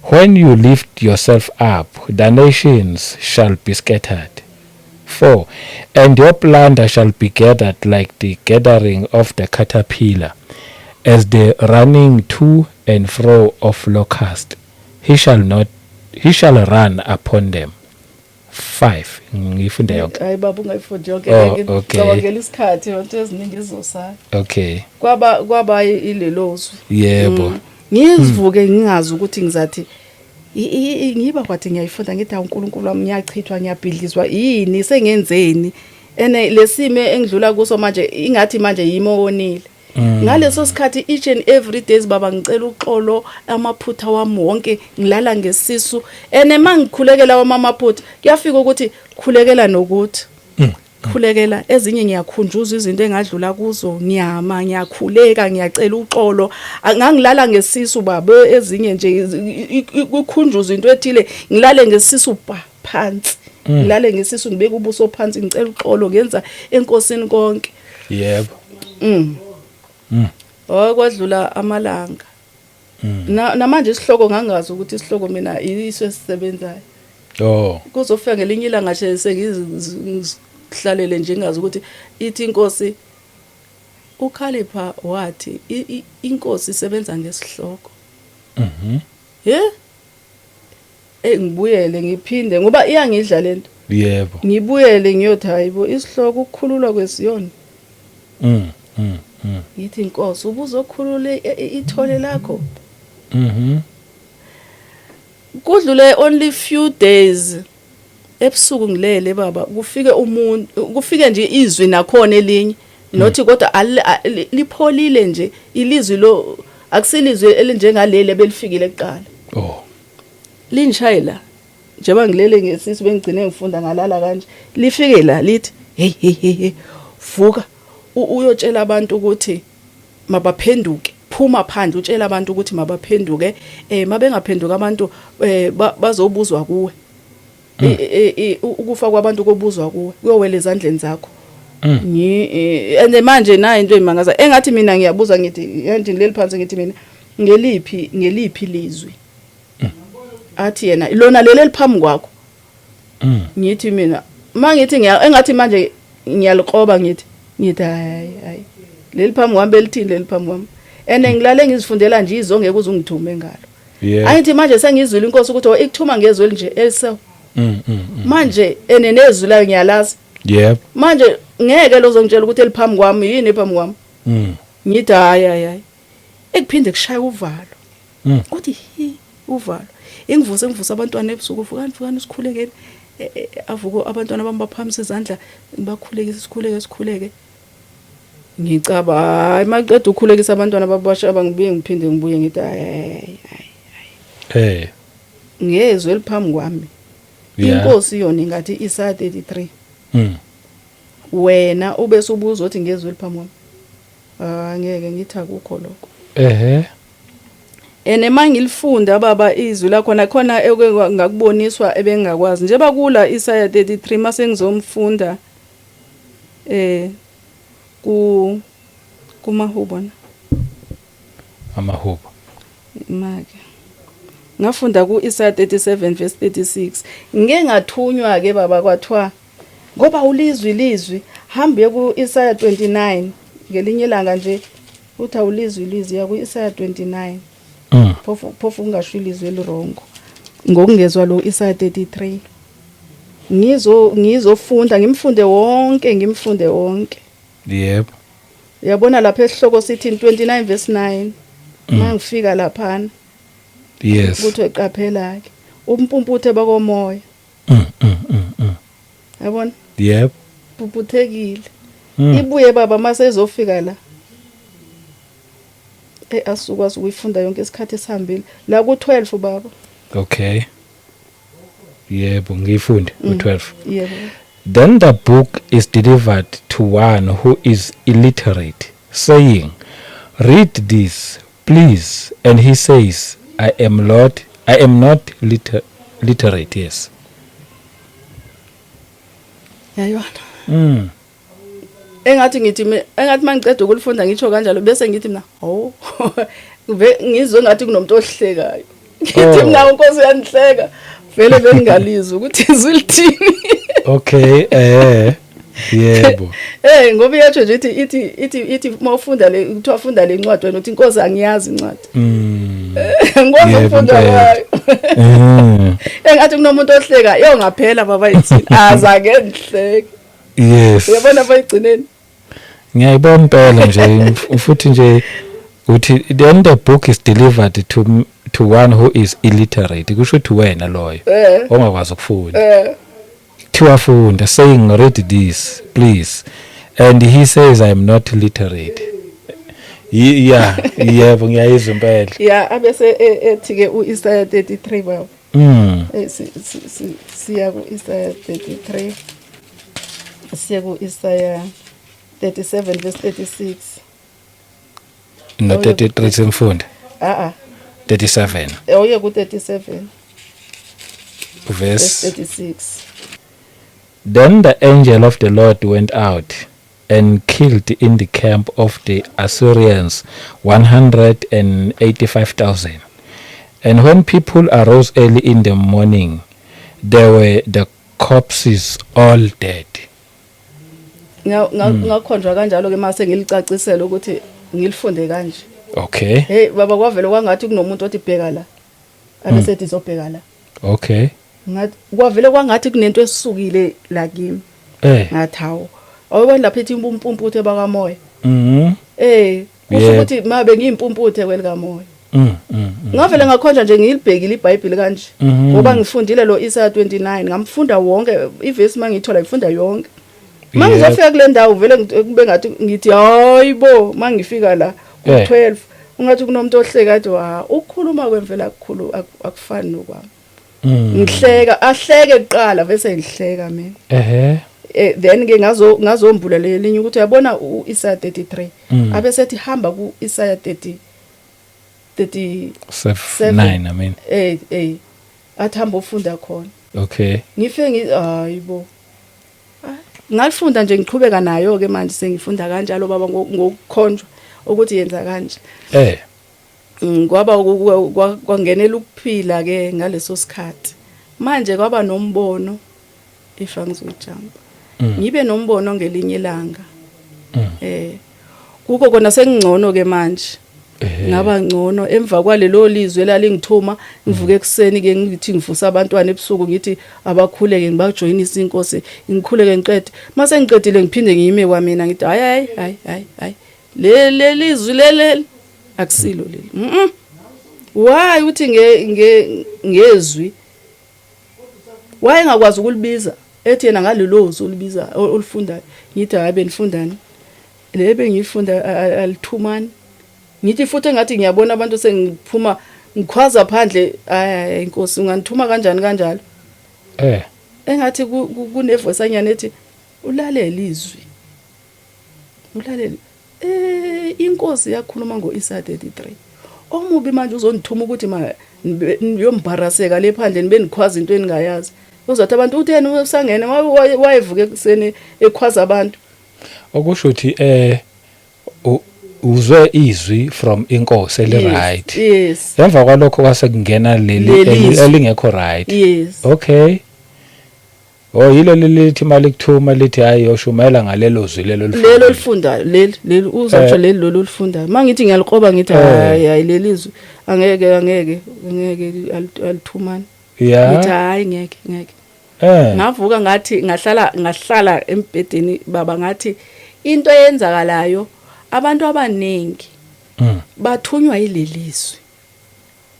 When you lift yourself up, the nations shall be scattered. 4. And your plunder shall be gathered like the gathering of the caterpillar, as the running to and fro of locust. He shall not, he shall run upon them. 5. Ngifunde yonke. Hayi baba, ungayifundi yonke. Oh, Ngeke okay. ngicabangela isikhathi, into eziningi izosala. Kwaba ilelozwi. Ngizivuke ngingazi ukuthi ngizathi ngiba kwathi ngiyayifunda, ngithi awu uNkulunkulu wami, ngiyachithwa, ngiyabhidlizwa, yini sengenzeni? Ene lesimo engidlula kuso manje ingathi manje yimi owonile. Ngaleso sikhathi, each and every days baba, ngicela uxolo amaphutha wami wonke, ngilala ngesisu, ene mangikhulekela wami amaphutha, kuyafika ukuthi khulekela nokuthi khulekela ezinye, ngiyakhunjuzwa izinto engadlula kuzo, ngiyama, ngiyakhuleka, ngiyacela uxolo. Ngangilala ngesisu baba, ezinye nje kukhunjuzwa into ethile, ngilale ngesisu pa phansi, ngilale ngesisu, ngibeka ubuso phansi, ngicela uxolo, ngenza enkosini konke. Oh, kwadlula amalanga. Na namanje isihloko ngangazi ukuthi isihloko mina iso esisebenzayo. Kuzofika ngelinye ilanga nje sengizihlalele nje, ngazi ukuthi ithi inkosi ukhalipha wathi inkosi isebenza ngesihloko. He? Eh, ngibuyele ngiphinde ngoba iyangidla lento. Ngibuyele ngiyothi hayibo, isihloko ukukhululwa kwesiyoni. Ngithi inkosi ubuzokhulula ithole lakho. Kudlule only few days, ebusuku ngilele baba, kufike umuntu, kufike nje izwi nakhona elinye nothi, kodwa lipholile nje ilizwi lo, akusilizwi elinjengaleli ebelifikile kuqala. Lingishaye la njengoba ngilele ngesisu, bengigcine ngifunda ngalala kanje, lifike la lithi, hey hey hey hey, vuka, uyotshela abantu ukuthi mabaphenduke, phuma phandle utshela abantu ukuthi mabaphenduke, mabengaphenduka abantu bazobuzwa kuwe. Ukufa kwabantu kobuzwa kuwe, kuyowela ezandleni zakho. Ngi and manje nayo into emangaza engathi mina ngiyabuza, ngithi yanti leli phansi, ngithi mina ngeliphi lizwi? Athi yena lona leli eliphambi kwakho. Ngithi mina mangithi ngiya engathi manje ngiyalikroba, ngithi hayi hayi, leli phambi kwami belithini leli phambi kwami? And ngilale ngizifundela nje izongeke uze ungithume ngalo. Angithi manje sengizwile inkosi ukuthi, oh, ikuthuma ngezwi elinje elise. Manje ene nezwi layo ngiyalazi. Manje ngeke lozongitshela ukuthi eliphambi kwami yini phambi kwami. Ngithi hayi hayi hayi, ekuphinde kushaya uvalo. Kuthi hi uvalo ingivuse, ngivuse abantwana ebusuku, "Vukani, vukani, sikhulekeni." Avuko abantwana bami, baphakamisa izandla, ngibakhulekise, sikhuleke, sikhuleke. Ngicaba hayi, maqeda ukukhulekisa abantwana babasha, ngibuye ngiphinde ngibuye ngithi hayi hayi. Ngezwe eliphambi kwami. Inkosi yona ingathi Isaya 33. Wena ube subuza uthi ngezwe eliphambi kwami. Ah, ngeke ngithi akukho lokho. Ene mangilifunda baba izwi lakhona, khona eke ngakuboniswa ebengakwazi nje bakula Isaya 33, mase ngizomfunda ku kumahubo na. Amahubo. Make ngafunda ku Isaya 37 verse 36. Ngike ngathunywa ke baba, kwathiwa ngoba ulizwi lizwi, hambe ku Isaya 29 ngelinye ilanga nje, uthi awulizwi lizwi, ya ku Isaya 29. Phofu kungasho ilizwi eliwrong ngokungezwa lo Isaya 33. Ngizofunda, ngimfunde wonke, ngimfunde wonke. Uyabona lapha esihloko sithi 29 verse 9, mangifika laphana, kuthi qaphela ke umpumputhe bakomoya. Yabona? Yebo. Pumputhekile. Ibuye baba mase ezofika la, asukwazi ukuyifunda yonke, isikhathi esihambile la ku 12 baba. Okay, yebo, ngiyifunde u12. Yebo. Then the book is delivered to one who is illiterate, saying, "Read this, please." And he says, "I am Lord, I am not literate." Yes. Yayona. Engathi ngithi engathi mangiceda ukulifunda ngitsho kanjalo, bese ngithi mina, oh, ngizwe ngathi kunomuntu ohlekayo. Ngithi mina, inkosi uyangihleka vele, bengingalizwa ukuthi izwi lithini. Okay, yebo. Ngoba iyatsho nje, ithi mawufunda le, kuthiwa funda le ncwadi, wena uthi, "Inkosi, angiyazi incwadi." Ngikwazi ukufunda kwayo. Engathi kunomuntu ohleka, yo, ngaphela baba yithini, azange ngihleke. Uyabona bayigcineni. Ngiyayibona impela nje, futhi nje uthi, "Then the book is delivered to one who is illiterate." Kusho ukuthi wena loyo ongakwazi ukufunda. Kuthiwa funda, saying, "Read this, please," and he says, "I am not literate." Yeah, yebo, ngiyayizwa impela. Ya, abese ethi ke uIsaiah 33 baba. Siya ku-Isaiah 33, siya ku-Isaiah 37 verse 36. No, 33 semfunda. A a. 37. Oye ku 37 verse verse 36. Then the angel of the Lord went out and killed in the camp of the Assyrians 185,000. And when people arose early in the morning, there were the corpses all dead. Ngakhonjwa kanjalo ke mase ngilicacisela ukuthi ngilifunde kanje. Hey baba, kwavele kwangathi kunomuntu othi bheka la, abesethi izobheka la. Ngathi kwavele kwangathi kunento esukile la kimi. Ngathi hawu, awubona lapha ethi impumputhe bakamoya. Kusho ukuthi mabe ngiyimpumputhe kwelikamoya. Ngavele ngakhonja nje ngilibhekile iBhayibheli kanje. Ngoba ngifundile lo Isaiah 29, ngamfunda wonke ivesi, mangithola ngifunda yonke. Mangizofika kule ndawo vele kube ngathi ngithi hayibo, mangifika la ku12 ungathi kunomuntu ohleka, athi wa ukukhuluma kwemvela akukhulu akufani nokwami. Ngihleka, ahleke kuqala bese ngihleka mina. Then ke ngazombula lelinye ukuthi uyabona uIsaiah 33. Abesethi hamba kuIsaiah 30 30 7 9, I mean. Athi hamba ufunda khona. Ngifike ngi hayibo. Ah, Ngafunda nje, ngiqhubeka nayo ke manje, sengifunda kanjalo baba, ngokukhonjwa ukuthi yenza kanje. Kwaba kwangenela ukuphila ke ngaleso sikhathi. Manje kwaba nombono, if angizojumpa, ngibe nombono ngelinye ilanga. Kuko kona sengingcono ke manje. Ngaba ngcono emva kwalelo lizwe lalingithuma. Ngivuke ekuseni ke, ngithi ngivusa abantwana ebusuku, ngithi abakhuleke, ngibajoyinisa inkosi, ngikhuleke, ngiqede. Mase ngiqedile, ngiphinde ngiyime kwamina, ngithi hayi, hayi, hayi, hayi, hayi, le lelizwi leli akusilo leli. Why uthi nge nge ngezwi wayengakwazi ukulibiza, ethi yena ngalelo zwi ulibiza olufundayo. Ngithi hayi, benifundani le bengiyifunda? Alithumani. Ngithi futhi engathi ngiyabona abantu, sengiphuma ngikhwaza phandle, hayi inkosi, ungandithuma kanjani kanjalo? Engathi kunevoiceanyana ethi ulalele izwi, ulalele. Inkosi yakhuluma ngo-Isaiah 33. Omubi manje uzonithuma ukuthi ma niyombaraseka le phandle, nibe nikhwaza into eningayazi. Uzothi abantu utheni usangene, wayevuka ekuseni ekhwaza abantu. Okusho ukuthi uzwe izwi from inkosi eli right. Yes. Emva kwalokho kwase kungena leli Leli izwi. Elingekho right. Yes. Okay. Oh, yilo lelithi mali kuthuma lithi hayi, yoshumayela ngalelo zwi lelo. Lelo olifundayo, leli uzotsho, leli lolu olifundayo. Mangithi ngiyaliqoba, ngithi hayi, hayi, leli zwi angeke, angeke, angeke, alithumani. Ngithi hayi, ngeke, ngeke. Ngavuka, ngathi ngahlala embhedeni baba, ngathi into eyenzakalayo, abantu abaningi bathunywa yilelizwi.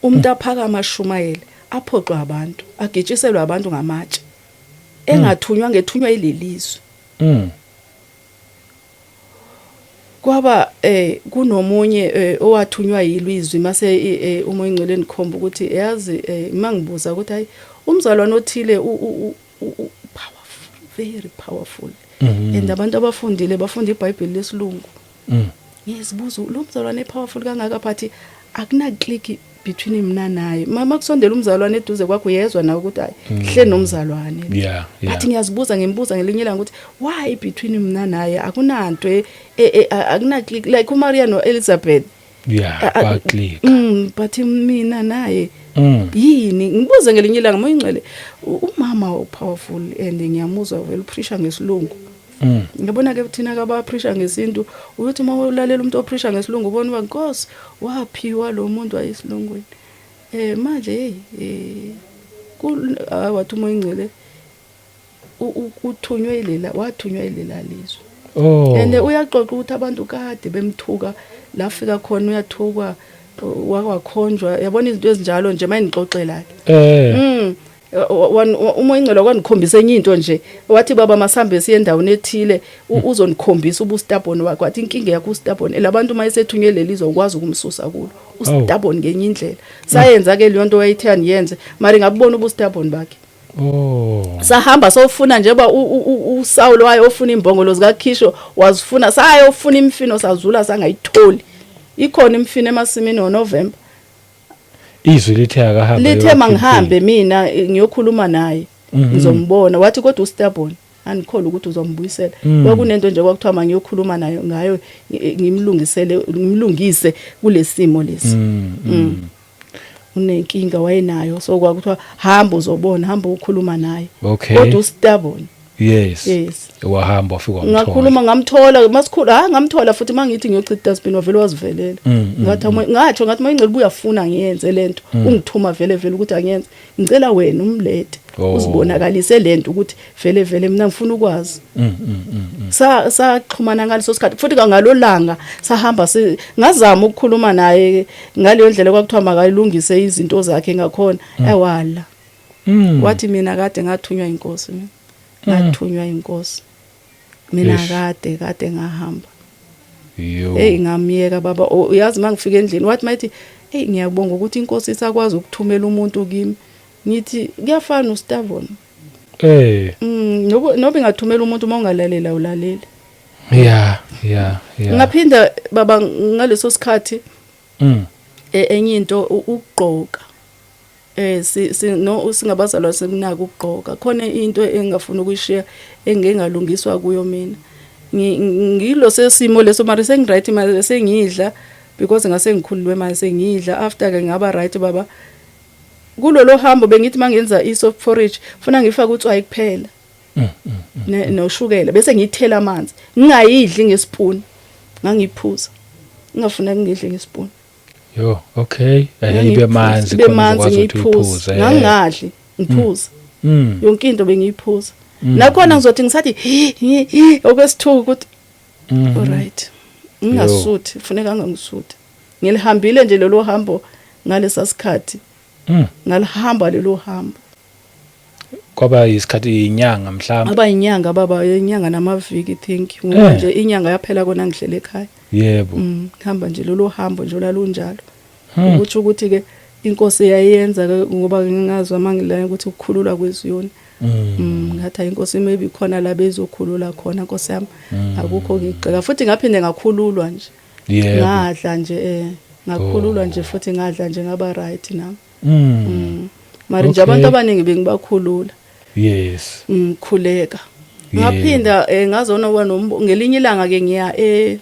Umuntu aphakama ashumayele, aphoxwe abantu, agitshiselwe abantu ngamatshe, engathunywa, ngethunywa yilelizwi. Kwaba kunomunye owathunywa yilizwi, mase uMoya Ingcwele nikhomba ukuthi yazi, mangibuza ukuthi hayi, umzalwane othile powerful, very powerful, and abantu abafundile bafunda iBhayibheli lesilungu. Ngizibuza, lo mzalwane powerful kangaka, phathi akuna click between mina naye. Mama kusondela umzalwane eduze kwakho, uyezwa nawe ukuthi hayi, hle nomzalwane. Bathi ngiyazibuza, ngimbuza ngelinye ilanga ukuthi why between mina naye akunanto, akuna click like uMaria noElizabeth. Yeah, ba-click. But mina naye yini? Ngibuze ngelinye ilanga, Moya Ingcwele, umama powerful and ngiyamuzwa vele upreacha ngesilungu. Ngiyabona ke thina kabapreacha ngesintu, uyothi uma ulalela umuntu opreacha ngesilungu, ubona uba Nkosi waphiwa lo muntu wayesilungwini. Manje hey, wathi uMoya Ingcwele uthunywe ilela, wathunywa ilela lizwe. And uyaxoxa ukuthi abantu kade bemthuka, lafika khona uyathukwa, wakwakhonjwa, yabona izinto ezinjalo nje mayinixoxela ke. Umoya Ingcwele wakwanikhombisa enye into nje, wathi baba, masambe siye endaweni ethile, uzonikhombisa ubustubborn wakhe. Wathi inkinga yakho ustubborn, labantu uma esethunywe lelizwe ukwazi ukumsusa kulo, ustubborn ngenye indlela. Sayenza ke leyo nto wayithe aniyenze, mari ngabubona ubustubborn bakhe. Sahamba sofuna njengoba uSawulo waye ofuna imbongolo zikaKhisho, wazifuna, sayofuna imfino, sazula sangayitholi. Ikhona imfino emasimini ngoNovember? Izwi lithe akahambe. Lithe ayokhipha. Mangihambe mina, ngiyokhuluma naye, ngizombona. Wathi kodwa ustubborn, andikholwa ukuthi uzombuyisela. Kwakunento nje kwakuthiwa mangiyokhuluma nayo ngayo, ngimlungisele, ngimlungise kulesimo lesi. Unenkinga wayenayo, so kwakuthiwa hamba uzobona, hamba ukhuluma naye. Kodwa ustubborn. Yes. Wahamba, wafika wamthola. Ngakhuluma, ngamthola masikhulu, ha, ngamthola futhi. Mangithi ngiyochitha dustbin, wavele wazivelela. Ngathi ngatsho ngathi mayingcela ubuyafuna ngiyenze lento, ungithuma vele vele ukuthi angiyenze, ngicela wena umlethe, uzibonakalise lento ukuthi vele vele mina ngifuna ukwazi. Sa saxhumana ngaleso sikhathi futhi ngalolanga sahamba, ngazama ukukhuluma naye ngaleyo ndlela kwakuthiwa makayilungise izinto zakhe ngakhona, ewala. Wathi mina kade ngathunywa inkosi, mina ngathunywa inkosi mina. Eish. Kade kade ngahamba. Yo. Hey, ngamiyeka baba. Uyazi mangifika endlini, wathi mayithi hey, ngiyabonga ukuthi inkosi isakwazi ukuthumela umuntu kimi. Ngithi kuyafana, ustubborn. Noba ingathumela umuntu, uma ungalalela ulaleli. Ngaphinda baba ngaleso sikhathi, enye into, ukugqoka. Si no singabazalwa sekunaka ukugqoka. Khona into engingafuni ukuyishiya engingalungiswa kuyo mina. Ngilo sesimo leso, mara sengiright manje, sengidla because ngase ngikhululwe manje, sengidla after ke ngaba right baba. Kulolo hambo bengithi mangenza i-soft porridge funa ngifake utswayi kuphela noshukela, bese ngiyithela amanzi, ngingayidli ngespoon, ngangiphuza, ngingafuna ngidle ngespoon. Yo, okay, ibe manzi. Ibe manzi, ngiyiphuza, ngangingadli, ngiphuza. Yonke into bengiyiphuza. Nakhona ngizothi ngisathi okwesithuku ukuthi alright, ngingasuthi, funeka ngangisuthi. Ngilihambile nje lelo hambo ngalesa sikhathi. Ngalihamba lelo hambo. Kwaba isikhathi, inyanga mhlawumbe? Aba inyanga baba, inyanga namaviki, I think, ngoba nje inyanga yaphela kona ngihlele ekhaya. Ngihamba nje lolo hambo nje lalunjalo. Ukuthi ke inkosi yayenza ke ngoba ngingazwa mangila ukuthi ukukhululwa kweziyoni. Ngathi hayi inkosi, maybe khona la bezokhulula khona, nkosi yami. Akukho ngigxeka futhi, ngaphinde ngakhululwa nje. Ngadla nje, ngakhululwa nje futhi, ngadla nje, ngaba right nami. Mara nje abantu abaningi bengibakhulula. Ngikhuleka. Ngaphinda ngazona kuba ngelinye ilanga ke ngiya e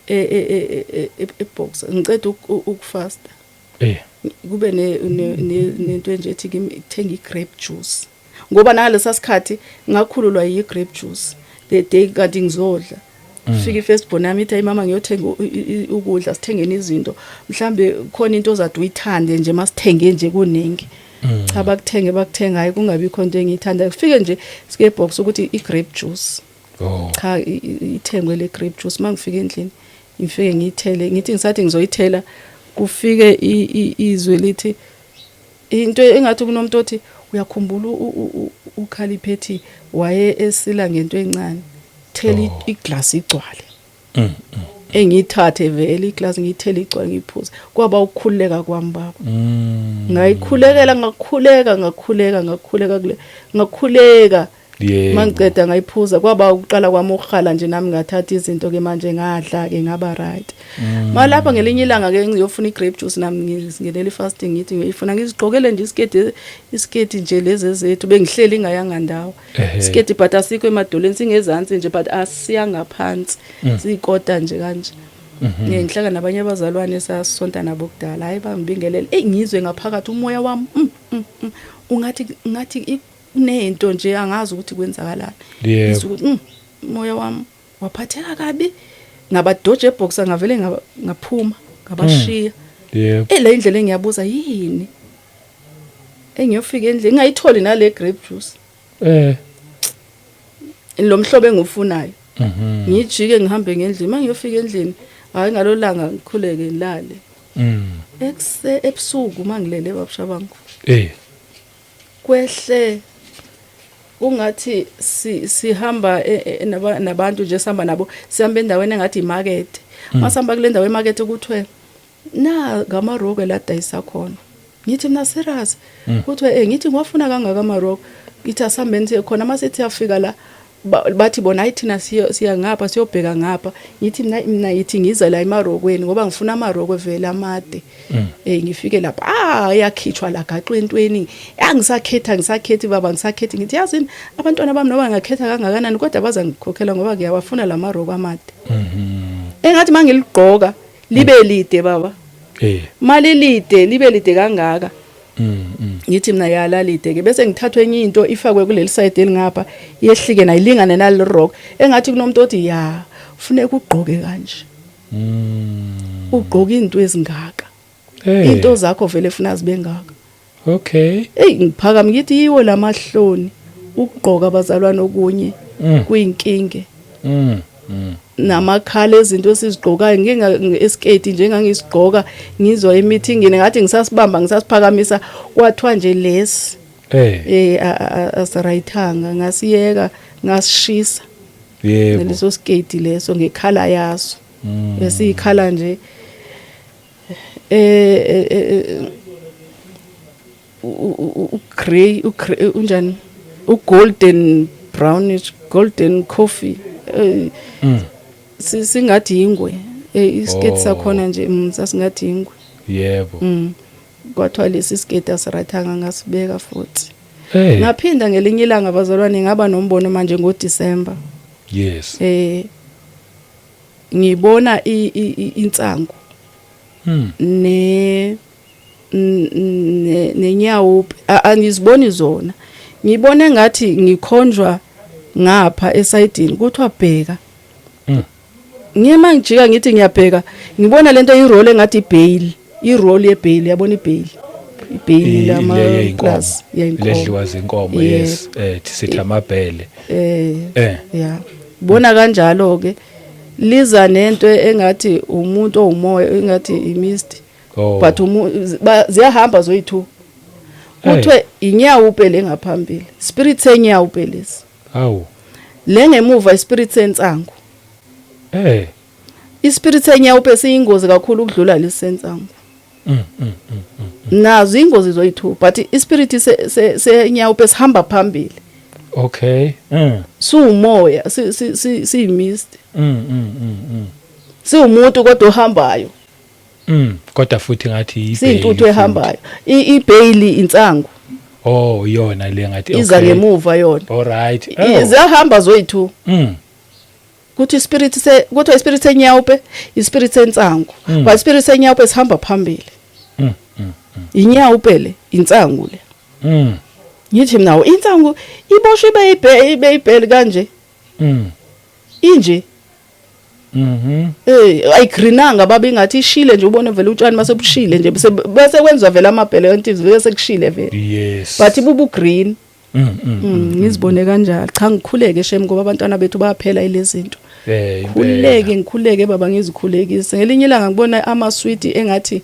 e e e e-Boxer, ngiceda ukufasta. Kube nento nje ethi kimi thenga i-grape juice, ngoba nalesa sikhathi ngakhululwa yi-grape juice the day kanti ngizodla. Fika i-firstborn yami ithi, "Hayi mama, ngiyothenga ukudla, sithengeni izinto, mhlambe khona into ozade uyithande nje, masithenge nje kuningi." Cha, bakuthenge, bakuthenga, hayi kungabikho into engiyithanda. Kufike nje sike box ukuthi i-grape juice. Cha, ithengwe le grape juice. Mangifika endlini ngifike ngiyithele, ngithi ngisathi ngizoyithela, kufike izwe lithi into engathi kunomuntu othi, "Uyakhumbula ukhaliphethi waye esila ngento encane, thela iglass igcwale." Engiyithathe vele iglass, ngiyithele igcwale, ngiyiphuze. Kwaba ukukhululeka kwami baba. Ngayikhulekela, ngakhuleka, ngakhuleka, ngakhuleka kule, ngakhuleka. Mangiceda ngayiphuza, kwaba ukuqala kwami ukuhala nje nami, ngathatha izinto ke manje, ngadla ke, ngaba right. Malapha ngelinye ilanga ke ngiyofuna i-grape juice nami, ngingenela i-fasting, ngithi ngiyifuna, ngizigqokele nje isiketi, isiketi nje lezi ezethu bengihleli ingayanga ndawo. Isiketi but asikho emadolweni, singezansi nje but asiya ngaphansi, siyikota nje kanje. Ngihlangana nabanye abazalwane sasonta nabo kudala, hayi bangibingelele, ey ngizwe ngaphakathi umoya wami ungathi ngathi kunento nje, angazi ukuthi kwenzakalani. Ngizwe ukuthi umoya wami waphatheka kabi, ngabadoja eboxer, ngavele ngaphuma, ngabashiya. Le indlela engiyabuza yini, engiyofika endlini ngayitholi nale grape juice lo mhlobo engiwufunayo. Ngijike ngihambe ngendlini, mangiyofika endlini, hayi ngalolanga ngikhuleke, ngilale. Ekuse ebusuku mangilele babushabangu, kwehle kungathi sihamba nabantu nje, sihamba nabo, sihamba endaweni engathi imarket. Masihamba kule ndawo emarket, kuthiwe na ngamarokwe la dayisa khona. Ngithi mina, "Serious?" Kuthiwe ngithi ngiwafuna kangaka amarokwe. Ngithi asihambeni siye khona. Masithi siyafika la, bathi bona, "Hayi, thina siya ngapha, siyobheka ngapha." Ngithi mina yithi ngiza la emarokweni ngoba ngifuna amarokwe vele amade. Ngifike lapha, ah yakhitshwa la gaxwe entweni, angisakhetha, ngisakhethi baba, ngisakhethi. Ngithi yazini, abantwana bami noma ngakhetha kangakanani kodwa bazangikhokhela ngoba ngiyawafuna la marokwe amade. Engathi mangiligqoka libe lide baba. Mali lide, libe lide kangaka. Ngithi mina yala lide ke, bese ngithathwa enye into ifakwe kuleli side elingapha, yehlike nayilingane naleli rok. Engathi kunomuntu othi, "Ya, ufuneka ugqoke kanje." Ugqoka into ezingaka. Into zakho vele funa zibe ngaka. Hey, ngiphakama ngithi yiwo lamahloni ukugqoka abazalwane okunye kuyinkinge. Namakhala ezinto esizigqokayo, ngike esiketi njengangisigqoka ngizwa emeetingini, ngathi ngisasibamba, ngisasiphakamisa, kwathiwa nje lesi asirayithanga, ngasiyeka, ngasishisa. Leso sketi leso ngekhala yaso esiyikhala nje u-grey, unjani, u-golden brownish, golden coffee, singathi ingwe, isiketi sakhona nje, sasingathi ingwe. Kwathiwa lesi siketi asirayithanga, ngasibeka futhi. Hey. Ngaphinda ngelinye ilanga, bazalwane, ngaba nombono manje ngoDecember. Ngibona insangu nenyawo, angiziboni zona, ngibone ngathi ngikhonjwa ngapha esayidini, kuthiwa bheka. Ngima ngijika, ngithi ngiyabheka, ngibona lento i-roll engathi i-bale, i-roll ye-bale, yabona i-bale, i-bale lama Le yeyinkomo. Plus yeyinkomo. Ledliwa zinkomo. Yebo. Yes, sithi amabhele. Ya, bona kanjalo ke liza nento engathi umuntu owumoya, engathi i-mist. But ziyahamba zoyi-two. Kuthiwe inyawo le ngaphambili, spirit senyawo lesi. Awu. Le ngemuva ispirit sensangu. Ispirit senyawo siyingozi kakhulu ukudlula lesi sensangu. Nazo ingozi zoyi-two, but ispirit senyawo sihamba phambili. Siwumoya, siyimist. Siwumuntu kodwa ohambayo. Kodwa futhi ngathi i-bale Siyintuthu futhi. ehambayo. I-bale insangu. Oh, iyona le ngathi. Iza ngemuva yona. All right. Oh. Ziyahamba zoyi-two. Kuthi ispirit se kuthiwa ispirit senyawupe, ispirit sensangu. But ispirit senyawupe sihamba phambili. Inyawupe le, insangu le. Ngithi mina, insangu iboshwe ibe ibhele kanje? Inje. Ayigreenanga baba, ingathi ishile nje, ubone vele utshani mase bushile nje, bese kwenziwa vele amabhele, yonke vele sekushile vele. But bubu green. Ngizibone kanjalo. Cha, ngikhuleke shem, ngoba abantwana bethu bayaphela ilezi zinto. Impela. Khuleke, ngikhuleke baba, ngizikhulekise. Ngelinye ilanga ngibona amaswiti, engathi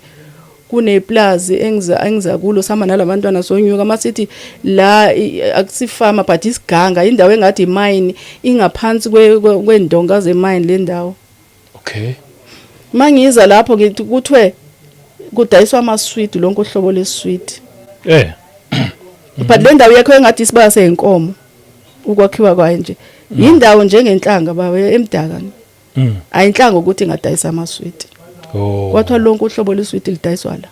kuneplazi engiza kulo, sihamba nalabantwana, sonyuka masithi la akusifama but isiganga, indawo engathi imine, ingaphansi kwendonga zemine le ndawo. Mangiza lapho ngithi kuthiwe kudayiswa amaswiti, lonke uhlobo leswiti. But le ndawo yakho engathi isibaya seyinkomo, ukwakhiwa kwayo nje indawo njengenhlanga baba, emdaka. Ayinhlanga ukuthi ingadayisa amaswiti. Kwathiwa lonke uhlobo leswiti lidayiswa la.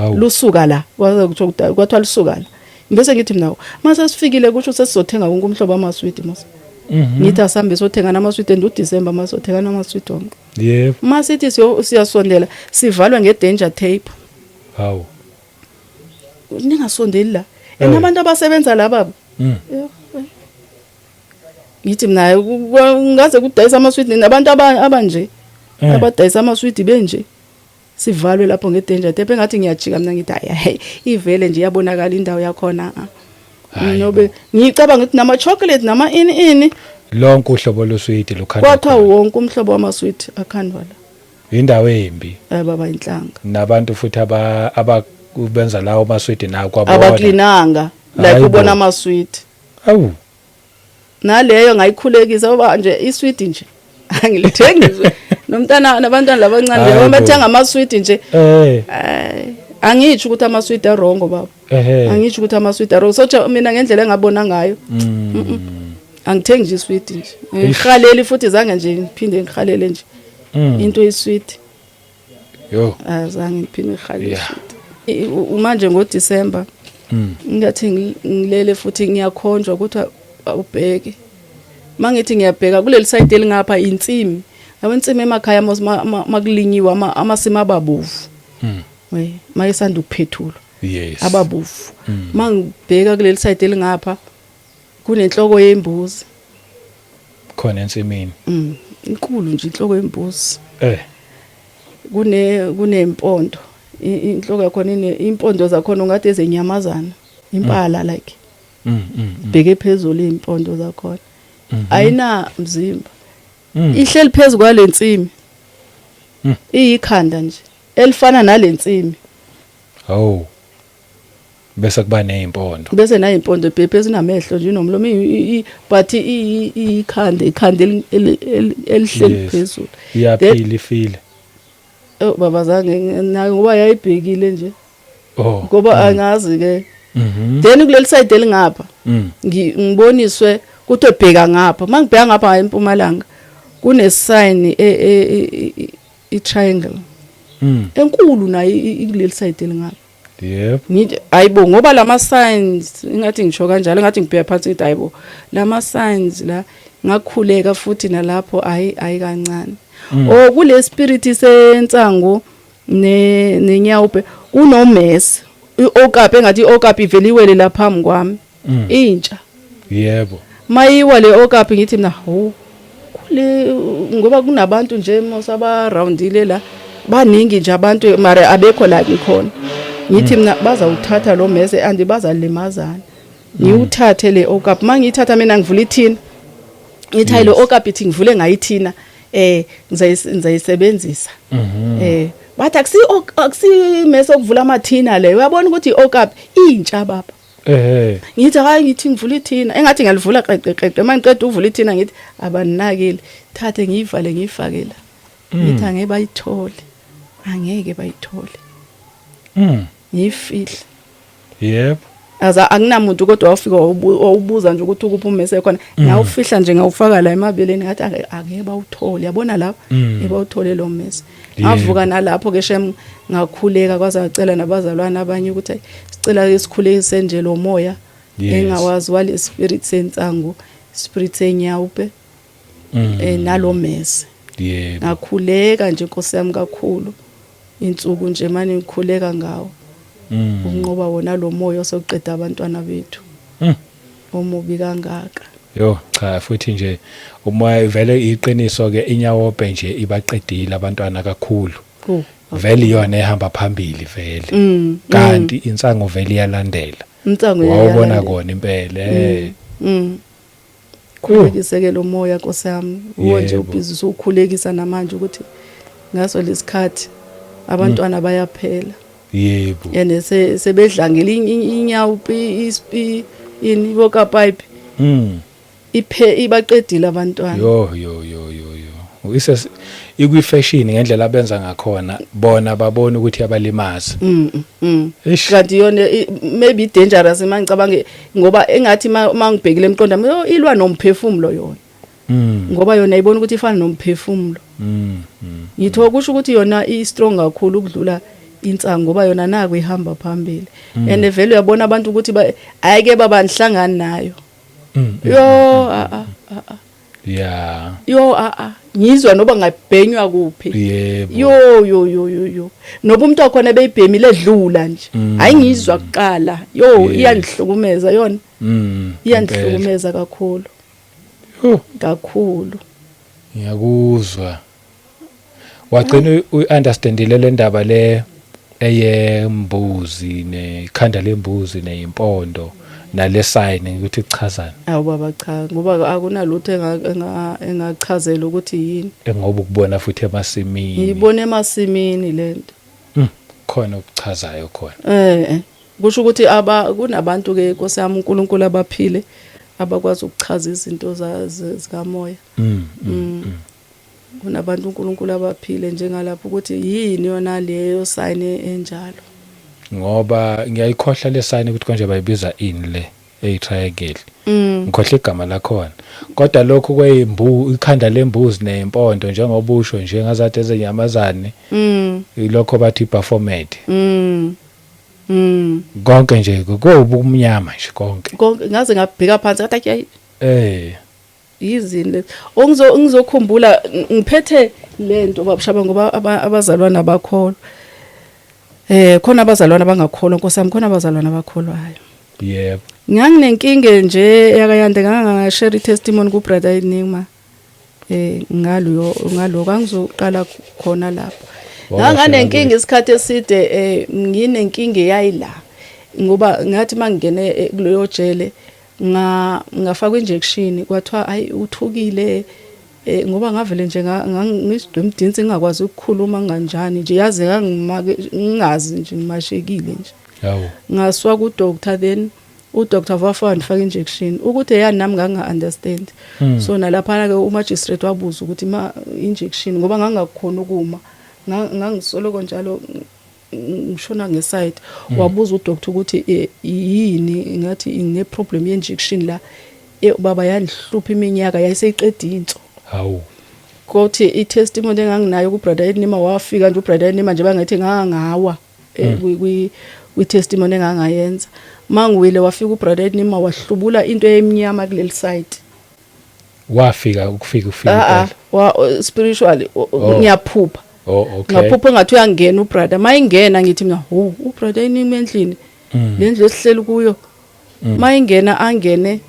Lusuka la, kwaze kuthiwa kwathiwa lusuka la. Bese ngithi mina, mase sifikile, kusho sesizothenga wonke umhlobo amaswiti mase. Ngithi asambe sothenga namaswiti, and uDecember masothenga namaswiti wonke. Masithi siyasondela, sivalwe ngedanger tape. Hawu. Ningasondeli la. And abantu abasebenza la baba. Yho, eh. Ngithi mina, ngaze kudayisa amaswiti nabantu abanje. Abadayisa amaswiti benje. Sivalwe lapho ngedanger tape, engathi ngiyajika mina, ngithi hayi hayi, ivele nje iyabonakala indawo yakhona. Ah. Hayi. Nobe ngicabanga ukuthi nama chocolate, nama ini ini. Lonke uhlobo loswiti lukhandwa Kwathiwa khona. wonke umhlobo wamaswiti akhandwa la. Indawo embi. Baba, inhlanga. Nabantu futhi aba ababenza lawo maswiti nawo kwabona. Abaklinanga like Hayi bo. ubona amaswiti. Awu. Naleyo ngayikhulekisa ngoba nje iswiti nje angilithengi nje, nomntana nabantwana labancane nje Hayi bo. bathenga amaswiti nje. Ay, angitsho ukuthi amaswiti a-wrong baba. Angitsho ukuthi amaswiti a-wrong, so mina ngendlela engabona ngayo, angithengi nje iswiti nje, ngihaleli futhi, zange nje ngiphinde ngihalele nje into iswiti. Yo. Azange ngiphinde ngihalele iswiti. Manje ngoDecember ngathi ngilele futhi, ngiyakhonjwa ukuthi awubheke. Mangithi ngiyabheka kuleli side elingapha, insimi yabo, insimi emakhaya mos makulinyiwe, amasimi ababovu. We mayesanda ukuphethulwa ababovu. Mangibheka kuleli side elingapha, kunenhloko yembuzi. Khona ensimini. Inkulu nje inhloko yembuzi. Kunempondo, inhloko yakhona ine impondo zakhona ungathi ezenyamazana, impala like. Bheke phezulu impondo zakhona. Ayina mzimba. Ihleli phezulu kwalensimi. Iyikhanda nje elifana nalensimi. Hawu. Bese kuba nezimpondo. Bese nayimpondo ebhebhe, zinamehlo nje, inomlomo, but iyikhanda, ikhanda elihleli phezulu. Iyaphila, ifile? Oh baba, zange nayo ngoba yayibhekile nje. Ngoba angazi ke. Then kuleli side elingapha ngiboniswe kuthiwe bheka ngapha. Mangibheka ngapha empumalanga, kune sign i triangle enkulu nayo, ikuleli side elingapha. Yebo. Ngithi ayibo, ngoba lama signs, ingathi ngisho kanjalo, ngathi ngibheka phansi, ngithi ayibo, lama signs la. Ngakhuleka futhi nalapho, ayi ayi kancane. Oh, kule spirit sensangu ne nenyawupe kunomesi, iokapi, engathi iokapi iveliwele lapha phambi kwami. Intsha. Mayiwa le okapi, ngithi mina, ho, kule ngoba kunabantu nje mos abaroundile la, baningi nje abantu, mara abekho la ngikhona. Ngithi mina bazawuthatha lo mese and bazalimazana. Ngiwuthathe le okapi, mangiyithatha mina ngivula ithina, ngithi hayi, lo okapi ithi ngivule ngayithina, ngizayisebenzisa. Bathi akusi mese okuvula amathina le, uyabona ukuthi iokapi intsha, baba. Ngithi hayi, ngithi ngivula ithina, engathi ngiyalivula qeqe qeqe. Mangiqeda ukuvula ithina, ngithi abaninakile, thathe ngiyivale, ngiyifake la. Ngithi angeke bayithole, angeke bayithole. Ngiyifihle. Aza akunamuntu kodwa wafika wawubuza nje ukuthi ukuphi umese khona. Ngawufihla nje, ngawufaka la emabeleni, ngathi angeke bawuthole, yabona lapha, ebawuthole lo mese. Ngavuka nalapho ke shem, ngakhuleka, kwaze ngacela nabazalwane abanye ukuthi hayi, sicela ke sikhulekise nje lo moya engawazi wale spirit sensangu, spirit senyawupe, nalo mese. Ngakhuleka nje, Nkosi yami, kakhulu, insuku nje manje ngikhuleka ngawo ukunqoba wona lo moya osoqeda abantwana bethu omubi kangaka. Yo cha, futhi nje umoya vele iqiniso ke, inyawope nje ibaqedile abantwana kakhulu. Oh. Vele iyona ehamba phambili vele. Kanti insango vele iyalandela. Insango wawubona iyalandela. Kona impela. Khulekise-ke lo moya, Nkosi yami, uwo nje ubhizi usukhulekisa namanje ukuthi ngaso lesikhathi abantwana bayaphela. And sebedlangile inyawo ini bokapipe iphe ibaqedile abantwana. Yo yo yo yo yo. Ise ikwi fashion ngendlela abenza ngakhona, bona babona ukuthi abalimaza. Eish. Kanti yona maybe dangerous mangicabange, ngoba engathi mangibhekile emqondo wami, oh, ilwa nomphefumulo yona. Ngoba yona ibona ukuthi ifana nomphefumulo. Ngitho kusho ukuthi yona i strong kakhulu ukudlula insangu, ngoba yona naku ihamba phambili. And vele uyabona abantu ukuthi ayike baba nihlangani nayo. Yo, a a a a. Yo, a a, ngizwa noba ngabhenywa kuphi. Yo yo yo yo yo, noba umuntu wakhona beyibhemile edlula nje, hayi, ngizwa kuqala, yo. Iyangihlukumeza yona. Iyangihlukumeza kakhulu. Yo. Kakhulu. Ngiyakuzwa. Wagcina uyi-understandile le ndaba le eyembuzi nekhanda lembuzi neyimpondo nale sign ukuthi kuchazani? Awu baba, cha, ngoba akunalutho engachazela ukuthi yini. Ngoba ukubona futhi emasimini. Ngiyibona emasimini lento. Khona okuchazayo khona. Kusho ukuthi aba kunabantu ke, Nkosi yami, uNkulunkulu abaphile abakwazi ukuchaza izinto zikamoya. Kunabantu uNkulunkulu abaphile njengalapho ukuthi yini yona leyo sign enjalo. Ngoba ngiyayikhohlwa le sign ukuthi konje bayibiza ini le eyi-triangle. Ngikhohle igama lakhona, kodwa lokhu kweyimbu ikhanda lembuzi nempondo, njengoba usho nje, ngazathi ezenyamazane, ilokho bathi i-Baphomet. Konke nje kuwubumnyama nje konke. Konke, ngaze ngabheka phansi, ngathi ayi, yizini lezi ongizo ngizokhumbula ngiphethe lento, babushaba, ngoba abazalwana abakholwa, khona abazalwana abangakholwa, Nkosi yami, khona abazalwana abakholwayo. Nganginenkinga nje yakayande, ngangashare testimony ku brother Enigma ngalo ngalo kangizoqala khona lapho. Nganganenkinga isikhathi eside, nginenkinga eyayila, ngoba ngathi mangingene kuleyo jele nga ngafakwa injection, kwathiwa ayi, uthukile, ngoba ngavele nje ngisidwemdinsi, ngingakwazi ukukhuluma kanjani nje, yazi ngangimake ngingazi nje, ngimashekile nje. Ngasuka ku doctor, then u doctor wafika wandifaka injection ukuthi eyani, nami nganga understand. So nalaphana ke umagistrate wabuza ukuthi ma injection, ngoba ngangakhona ukuma, ngangisoloko njalo ngishona ngeside. Wabuza udoctor ukuthi yini, ngathi ngine problem ye injection la. Baba, yandihlupha iminyaka, yayiseyiqeda inso. Kothi i-testimony enganginayo ku brother Enima, wafika nje ubrother Enima nje, bangathi ngangawa. Kwi testimony engangayenza, mangiwile wafika ubrother Nima, wahlubula into emnyama kuleli side. Wafika ukufika ufika Ah, impela. Wa spiritually Oh. ngiyaphupha. Oh, okay. Ngaphupha ngathi uyangena ubrother, mayingena ngithi mina, "Ho, ubrother Nima endlini, lendlu esihleli kuyo." Mayingena, angene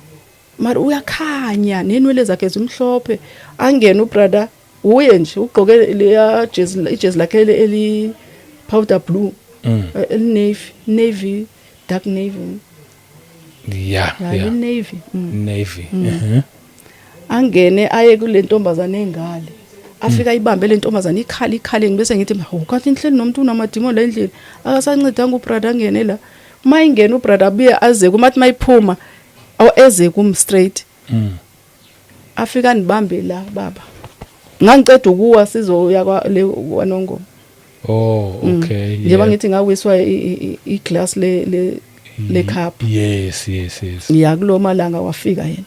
mara uyakhanya, nenwele zakhe zimhlophe. Angene ubrother, uye nje ugqoke leya jezi, ijezi lakhe eli powder blue, elinavy, navy, dark navy. Ya, navy. Navy. Angene aye kule ntombazane engale, afika ayibambe le ntombazane, ikhala, ikhale. Ngibese ngithi, "Hawu, kanti nihleli nomuntu unamadimoni la endlini." Akasancedanga ubrother, angene la. Mayingena ubrother, abuye aze kumathi, mayiphuma awu eze kum straight. Afika nibambe la, baba, ngangiceda ukuwa, sizoya kwa le kwaNongoma. Oh, okay. Njengoba ngithi ngawiswa iglass le cup. Yes. Ya, kulo malanga wafika yena.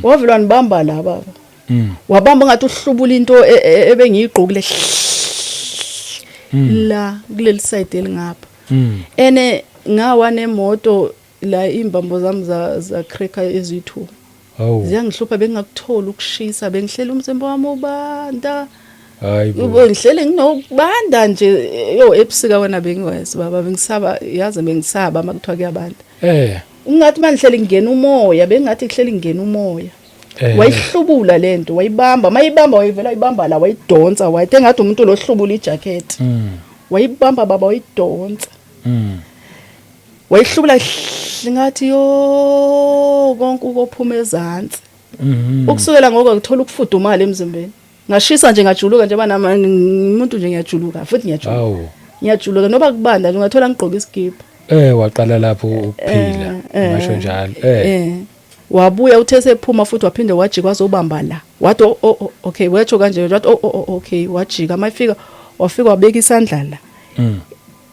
Wavela nibamba la, baba. Wabamba ngathi uhlubula into ebengiyigqokile la kuleli side elingapha. Ene ngawa nemoto la, imbambo zami za cracker eziyi-2. Oh. Ziyangihlupha, bengingakutholi ukushisa, bengihleli umzimba wami ubanda. Hayibo. Ngihlele nginokubanda nje yo ebusika wena, bengiwesi baba, bengisaba, yazi bengisaba makuthiwa kuyabanda. Ungathi manihleli ngena umoya, bengathi kuhleli ngena umoya. Wayihlubula lento, wayibamba, mayibamba wayivela ayibamba la, wayidonsa, wayithi engathi umuntu lohlubula ijacket. Wayibamba baba, wayidonsa. Wayihlubula ngathi yo konke ukophuma ezantsi. Ukusukela ngoko ngithola ukufudumala emzimbeni, ngashisa nje, ngajuluka nje, bana umuntu nje, ngiyajuluka futhi, ngiyajuluka. Awu. Ngiyajuluka noba kubanda nje, ungathola ngigqoka iskipa. Waqala lapho ukuphila. Ngasho njalo. Wabuya, uthe sephuma futhi waphinde wajika, wazobamba la, wathi, Oh, okay," wetsho kanje, wathi, Oh, okay." Wajika, mayifika wafika wabeka isandla la.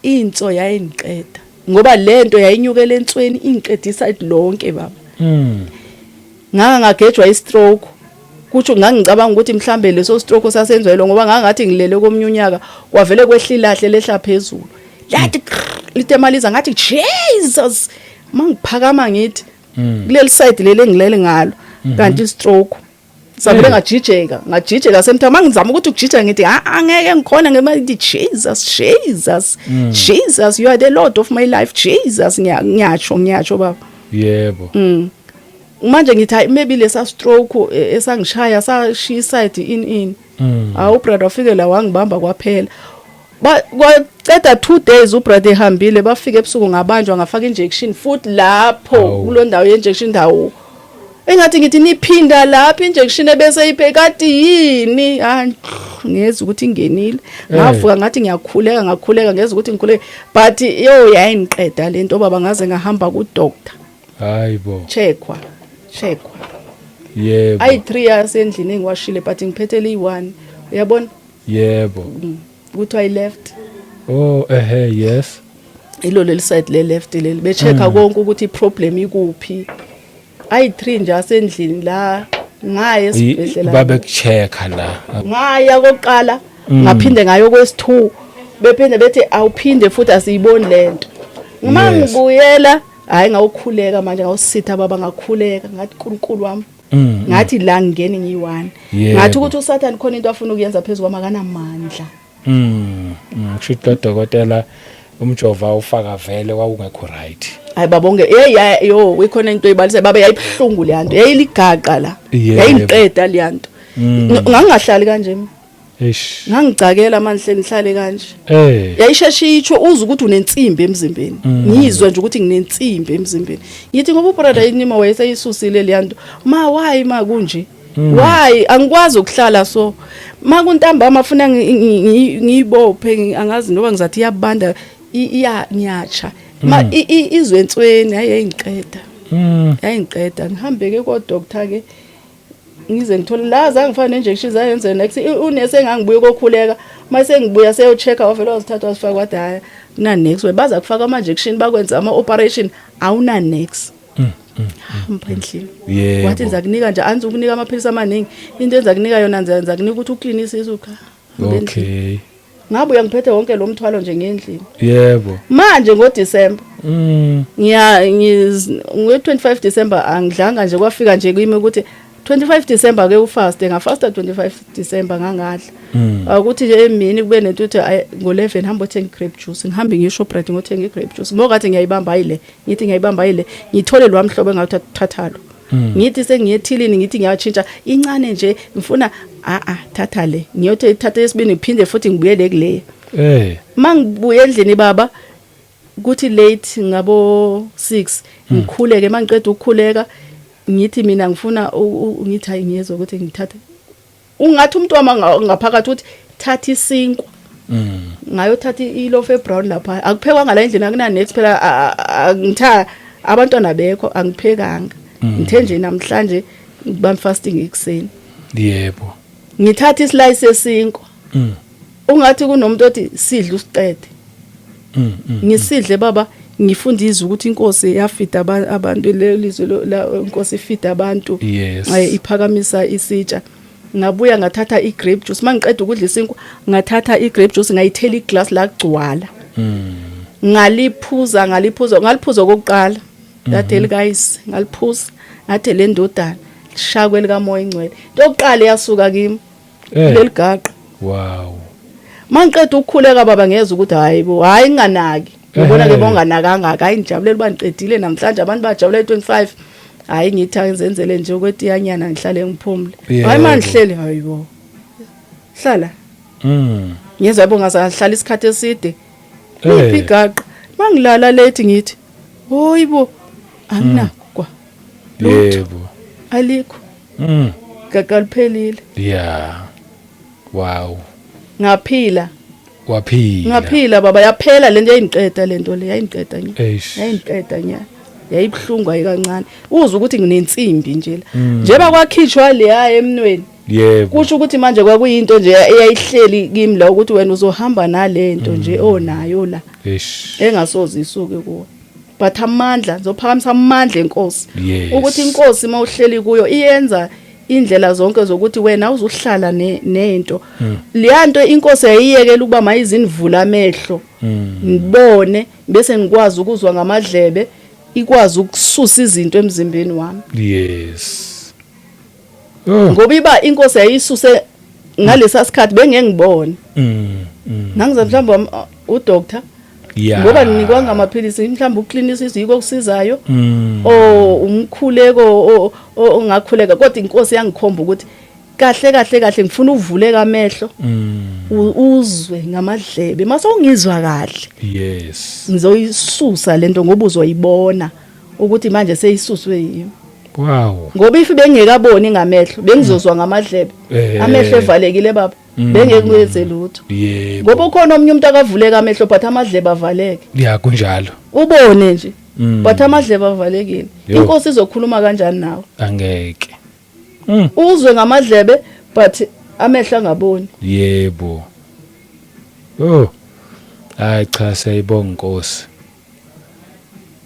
Inso yayingiqeda ngoba lento yayinyukela ensweni, ingiqedisa lonke baba. Ngaka ngagejwa istroke, kutsho ngangicabanga ukuthi mhlambe leso stroke sasenzwelo, ngoba ngangathi ngilele komnye unyaka, kwavele kwehla ilahle, lehla phezulu, lathi krrr, lithe maliza ngathi, "Jesus!" Mangiphakama ngithi kuleli side leli engilele ngalo, kanti stroke savele. Ngajijeka, ngajijeka semtha, mangizama ukuthi ukujija ngithi, "Ah, angeke ngikhona." Ngemathi, "Jesus, Jesus, Jesus, you are the Lord of my life, Jesus." Ngiyasho, ngiyasho baba. Manje ngithi, hayi, maybe lesa stroke esangishaya sashiya iside in. Awu, brother wafike la, wangibamba kwaphela. Ba kwaceda 2 days ubrother ehambile, bafika ebusuku, ngabanjwa, ngafaka injection futhi lapho. Hawu. Kuloo ndawo ye-injection, ndawo engathi ngithi niphinda lapho injection ebese iphe kati yini. Ah, ngezwe ukuthi ingenile. Ngavuka ngathi ngiyakhuleka, ngakhuleka, ngezwe ukuthi ngikhuleke, but yo, yayingiqeda lento baba, ngaze ngahamba ku doctor. Hayibo. Checkwa, checkwa. Yebo. Ayi 3 years endlini engiwashile, but ngiphethele iyi1, uyabona? Yebo. Kuthiwa i left. Oh, ehe, yes. Ilo leli side le left leli, bechecka konke ukuthi iproblem ikuphi. Ayi 3 nje asendlini la, ngaye esibhedlela. Babe kuchecka la. Ngaya kokuqala, ngaphinde ngayo kwesi2, bephinde bethi awuphinde futhi, asiyiboni lento. Uma ngibuyela, hayi, ngawukhuleka manje, ngawusitha baba, ngakhuleka ngathi, "Nkulunkulu wami," ngathi, "la ngingene ngiyi-one." Ngathi ukuthi uSathane khona into afuna ukuyenza phezulu kwami, akanamandla. Kusho ukuthi lo dokotela umjova ufaka vele wawungekho right. Hayi babonke, hey yo, ikhona into ebalisa baba, yayibuhlungu le nto, yayiligaqa la. Yayingiqeda le nto. Ngangingahlali kanje mina. Eish. Ngangicakela manje, ngihlale kanje. Yayisheshe itsho, uze ukuthi unensimbi emzimbeni. Ngizwe nje ukuthi nginensimbi emzimbeni. Ngithi ngoba ubrother inima wayeseyisusile le nto, ma why ma kunje, why angikwazi ukuhlala? So makuntambama funa ngiyibophe, angazi noba ngizathi iyabanda, iya ngiyatsha ma izwe ensweni, hayi, yayingiqeda. Yayingiqeda. Ngihambe ke ko doctor ke, ngize ngithole la, zange ngifane ne-injection, zayenze next unesi engangibuye kokhuleka, mase ngibuya seyo-check-a, wavele wazithatha wazifaka, wathi, "Hhayi, kuna next we baza kufaka ama-injection, bakwenza ama-operation, awuna next, hamba endlini." Wathi, "Ngiza kunika nje, anzi ukunika amaphilisi amaningi, into enza kunika yona, ngiza kunika ukuthi ukline isisu." Cha, hamba endlini. Okay. Ngabuya ngiphethe wonke lo mthwalo nje ngendlini. Yebo. Manje ngoDecember ngiya nge 25 December angidlanga nje, kwafika nje kimi ukuthi 25 December ke ufaste, ngafasta 25 December, ngangadla. Akuthi nje emini kube nento uthi ngo11 hamba othenga grape juice. Ngihambe ngiye Shoprite ngothenga i-grape juice. Ngokathi ngiyayibamba ayile, ngithi ngiyayibamba ayile, ngithole lwamhlobo engawuthathalo. Ngithi sengiyethilini, ngithi ngiyatshintsha incane nje, ngifuna a a thatha le, ngiyothi thatha esibini, ngiphinde futhi ngibuyele kule. Mangibuye endlini baba, kuthi late ngabo 6 ngikhuleke. Mangiqeda ukukhuleka, ngithi mina ngifuna ngithi hayi, ngiyezwa ukuthi ngithathe, ungathi umuntu wami ngaphakathi uthi thatha isinkwa. Ngayothatha iloaf ebrown lapha, akuphekwa ngala endlini, akuna next phela, ngitha abantwana bekho, angiphekanga. Ngithe nje namhlanje ngibam fasting ekuseni. Ngithatha islice esinkwa. Ungathi kunomuntu othi sidla usiqede. Ngisidle baba, ngifunda izwi ukuthi inkosi yafida abantu, lelizwi la inkosi ifida abantu. Iphakamisa isitsha. Ngabuya ngathatha i-grape juice. Mangiqeda ukudla isinkwa, ngathatha i-grape juice, ngayithela iglass lagcwala. Ngaliphuza, ngaliphuza, ngaliphuza okokuqala lade likayise, ngaliphuza, ngathi le ndodana lishakwe likamoya ingcwele, into yokuqala yasuka kimi leli gaqa. Mangiqeda ukukhuleka baba, ngezwe ukuthi hayi bo, hayi, nginganaki, ngibona ke bonganakanga, hayi, ngijabulela uba ngiqedile namhlanje, abantu bajabulela 25. Hayi, ngithi angizenzele nje okwetiyanyana, ngihlale ngiphumule. Hayi, mangihleli, hayi bo, hlala. Ngiyezwa yabo, ngazahlala isikhathi eside. Liphi igaqa? Mangilala late, ngithi hoyibo, anginakho kwa lutho. Alikho. Gaqa liphelile. Yeah. Wow. Ngaphila. Waphila. Ngaphila baba, yaphela lento yayingiqeda, lento le yayingiqeda nya. Eish. Yayingiqeda nya, yayibuhlungu ayikancane, uzwe ukuthi nginensimbi nje la, njengoba kwakhishwa leya emnweni. Kusho ukuthi manje kwakuyinto nje eyayihleli kimi la, ukuthi wena uzohamba nalento nje onayo la engasoze isuke kuwe, but amandla, ngizophakamisa amandla enkosi ukuthi inkosi mawuhleli kuyo iyenza indlela zonke zokuthi wena uzuhlala nento leyanto. Inkosi yayiyekela ukuba mayizinivula amehlo, ngibone, bese ngikwazi ukuzwa ngamadlebe, ikwazi ukususa izinto emzimbeni wami. Oh. Ngoba iba inkosi yayisuse ngalesa sikhathi, bengeke ngibone. Ngangiza mhlawumbe udoctor ngoba nginikwa ngamaphilisi, mhlawumbe ukuklinisa yiko okusizayo o umkhuleko ongakhuleka, kodwa inkosi yangikhomba ukuthi kahle kahle kahle ngifuna uvuleka amehlo, uzwe ngamadlebe, mase ungizwa kahle ngizoyisusa lento, ngoba uzoyibona ukuthi manje seyisuswe yimi. Ngoba if bengekaboni ngamehlo, bengizozwa ngamadlebe. Amehlo evalekile baba, bengeke kwenze lutho. Ngoba ukhona omnye umuntu akavuleka amehlo, but amadlebe avaleke. Yeah, kunjalo. Ubone nje, but amadlebe avalekile. Inkosi izokhuluma kanjani nawe? Angeke. Uzwe ngamadlebe, but amehlo angaboni. Yebo. Oh. Hayi cha, siyayibonga inkosi.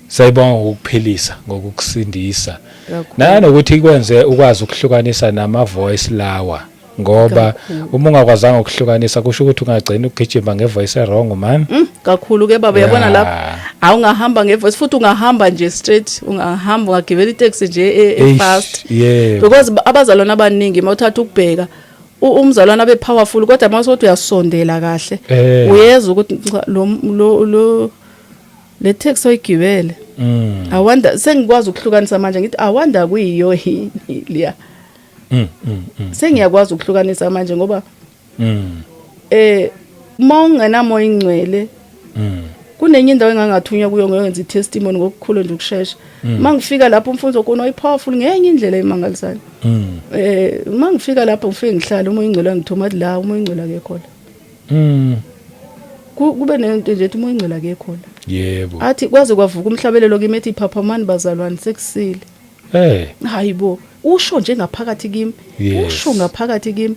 Siyayibonga ngokuphilisa, ngokukusindisa. Kakhulu. Nanokuthi ikwenze ukwazi ukuhlukanisa nama voice lawa, ngoba Kakhulu. uma ungakwazanga ukuhlukanisa, kusho ukuthi ungagcina ukugijima ngevoice wrong, man. Kakhulu ke baba, uyabona lapho awungahamba ngevoice, futhi ungahamba nje straight, ungahamba ungagibela itaxi nje Eish, fast because abazalwane abaningi, mawuthatha ukubheka umzalwane abe powerful, kodwa mawusothi uyasondela kahle, uyezwa ukuthi cha, lo lo lo le taxi oyigibele, I wonder, sengikwazi ukuhlukanisa manje, ngithi I wonder kuyiyo yini liya. Sengiyakwazi ukuhlukanisa manje ngoba uma ungenamoya ingcwele, kunenye indawo engangathunywa kuyo ngoyenza i-testimony ngokukhulu nje ukushesha. Uma ngifika lapho, umfundisi wakhona oyi-powerful ngenye indlela emangalisayo. Uma ngifika lapho, ngifike ngihlale, umoya ingcwele angithuma, athi la umoya ingcwele akekho la. Kube nento nje ethi umoya ingcwele akekho la. Athi kwaze kwavuka umhlabelelo kimi ethi phaphamani bazalwane, sekusile. Hayibo, usho nje ngaphakathi kimi. Usho ngaphakathi kimi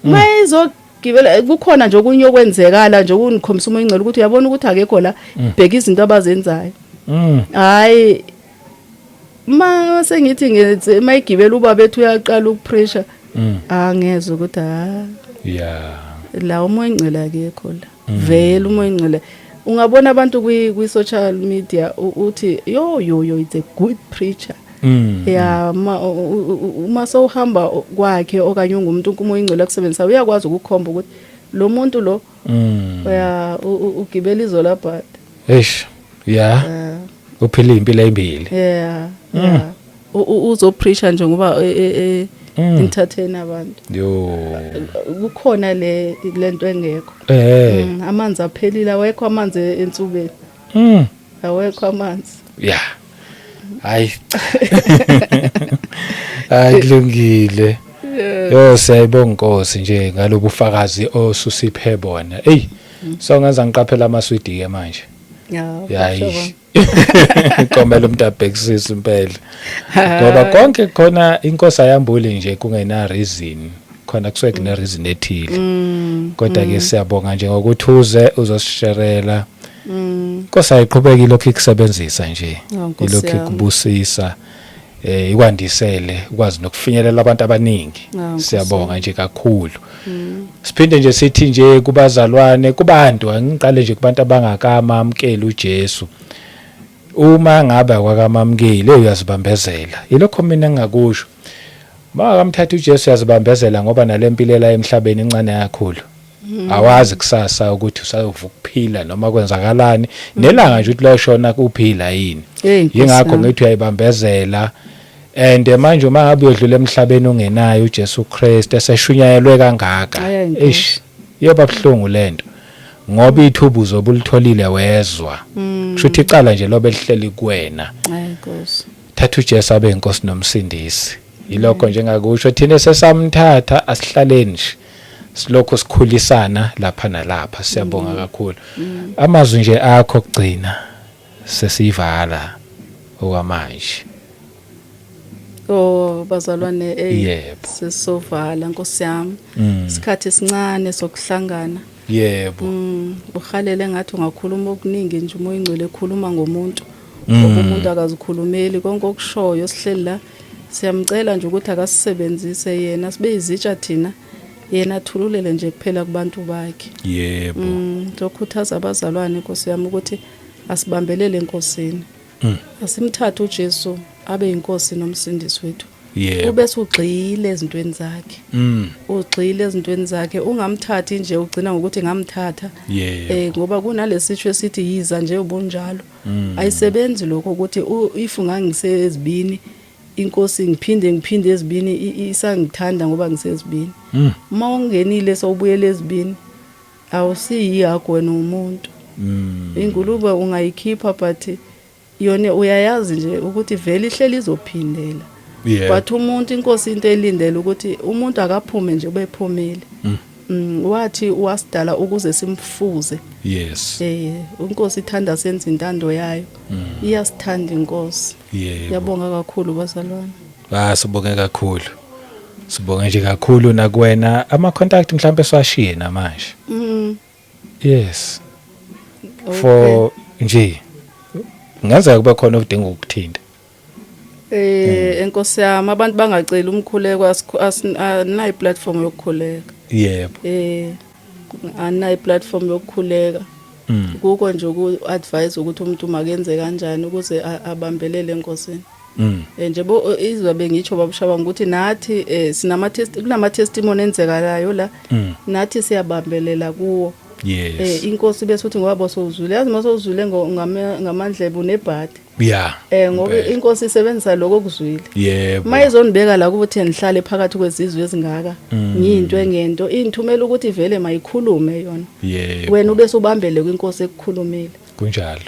mayizogibela, kukhona nje okunye okwenzekala nje okunikhombisa umoya ingcwele ukuthi uyabona ukuthi akekho la, bheka izinto abazenzayo. Hayi, ma sengithi ngenze, mayigibela ubaba ethu uyaqala ukupressure, angezwe ukuthi ha. La umoya ongcwele akekho la. Vele umoya ongcwele, ungabona abantu kwi social media uthi, "Yo yo yo, it's a good preacher." Ya, uma sowuhamba kwakhe okanye ungumuntu umoya ongcwele akusebenzisa, uyakwazi ukukhomba ukuthi lo muntu lo uya ugibela izolabhada. Eish, yeah, uphila impilo embili. Yeah, uzopreacha nje ngoba entertain abantu. Yo. Kukhona le lento engekho. Amanzi aphelile, awekho amanzi entsubeni. Awekho amanzi. Yeah, hayi hayi, kulungile. Yo, siyayibonga Nkosi nje ngalobu bufakazi osusiphe bona. Ey, so ngenza ngiqaphela amaswidi ke manje. Yayi, komela umuntu abhekisise impela, ngoba konke khona inkosi ayambuli nje kungena reason, khona kusuke kune reason ethile. Kodwa ke siyabonga nje ngokuthi uze uzosisherela. Inkosi ayiqhubeki lokhu ikusebenzisa nje, Oh, Nkosi ilokhu yami. ikubusisa, ikwandisele ukwazi nokufinyelela abantu abaningi. Ah, Nkosi. Siyabonga nje kakhulu. Siphinde nje sithi nje kubazalwane, kubantu, angiqale nje kubantu abangakamamkeli uJesu. Uma ngabe akwakamamkeli, uyazibambezela. Yilokho mina engingakusho. Makamthatha uJesu, uyazibambezela, ngoba nalempilo la emhlabeni incane kakhulu. Awazi kusasa ukuthi usayovuka ukuphila noma kwenzakalani, nelanga nje ukuthi loshona kuphila yini. Hey, Nkosi Yingakho yami. ngithi uyayibambezela. And manje uma ngabe uyodlula emhlabeni ungenayo uJesu Christ, eseshunyayelwe kangaka, Ayi, Nkosi. eish, iyoba buhlungu lento, ngoba ithuba uzobe ulitholile wezwa, kusho ukuthi icala nje lobe lihleli kuwena. Hayi, Nkosi. Thatha uJesu abe inkosi nomsindisi. Yilokho njengakusho. Thina sesamthatha, asihlaleni nje, silokho sikhulisana lapha nalapha. Siyabonga kakhulu. Amazwi nje akho kugcina, sesiyivala okwamanje. Oh bazalwane, ey, sesizovala, Nkosi yami. Isikhathi esincane sokuhlangana. Uhalele ngathi ungakhuluma okuningi nje, umoya ingcwele ekhuluma ngomuntu. Ngoba umuntu akazikhulumeli konke okushoyo. Sihleli la, siyamcela nje ukuthi akasisebenzise yena, sibe izitsha thina, yena athululele nje kuphela kubantu bakhe. Ngizokhuthaza abazalwane, Nkosi yami, ukuthi asibambelele enkosini. Asimthathe uJesu abe inkosi nomsindisi wethu. Ube sugxile ezintweni zakhe. Ugxile ezintweni zakhe, ungamthathi nje ugcina ngokuthi ngamthatha. Ngoba kunalesisho esithi yiza nje ubunjalo. Ayisebenzi lokho ukuthi if ngangisezibini, inkosi ngiphinde ngiphinde ezibini, isangithanda ngoba ngisezibini. Uma ungenile sowubuyela ezibini, awusiyi yakho wena umuntu. Ingulube ungayikhipha, but yona uyayazi nje ukuthi vele ihleli izophindela. But umuntu, inkosi into elindele ukuthi umuntu akaphume nje ubephumile. Wathi wasidala ukuze simfuze. Inkosi ithanda senze intando yayo. Iyasithanda inkosi. Ngiyabonga kakhulu, bazalwane. Ah, sibonge kakhulu. Sibonge nje kakhulu nakuwena. Ama contact mhlambe siwashiye namanje. Yes. Okay. For nje ngenzeka kube khona odinga ukuthinta. Enkosi yami, abantu bangaceli umkhuleko, anayi platform yokukhuleka. Anayi platform yokukhuleka. Kuko nje uku advise ukuthi umuntu makenze kanjani ukuze abambelele enkosini. Nje bo izwa bengitsho babushaba ukuthi nathi sinama test, kunama testimony enzekalayo la. Nathi siyabambelela kuwo. Inkosi bese uthi ngoba sowuzwile, yazi masowuzwile ngamandlebe unebhadi. Ngoba inkosi isebenzisa lokho okuzwile. Mayizonibeka la ukuthi ngihlale phakathi kwezizwe ezingaka, ngiyinto engento, ingithumela ukuthi vele mayikhulume yona. Wena ube subambele kwinkosi ekukhulumile. Kunjalo.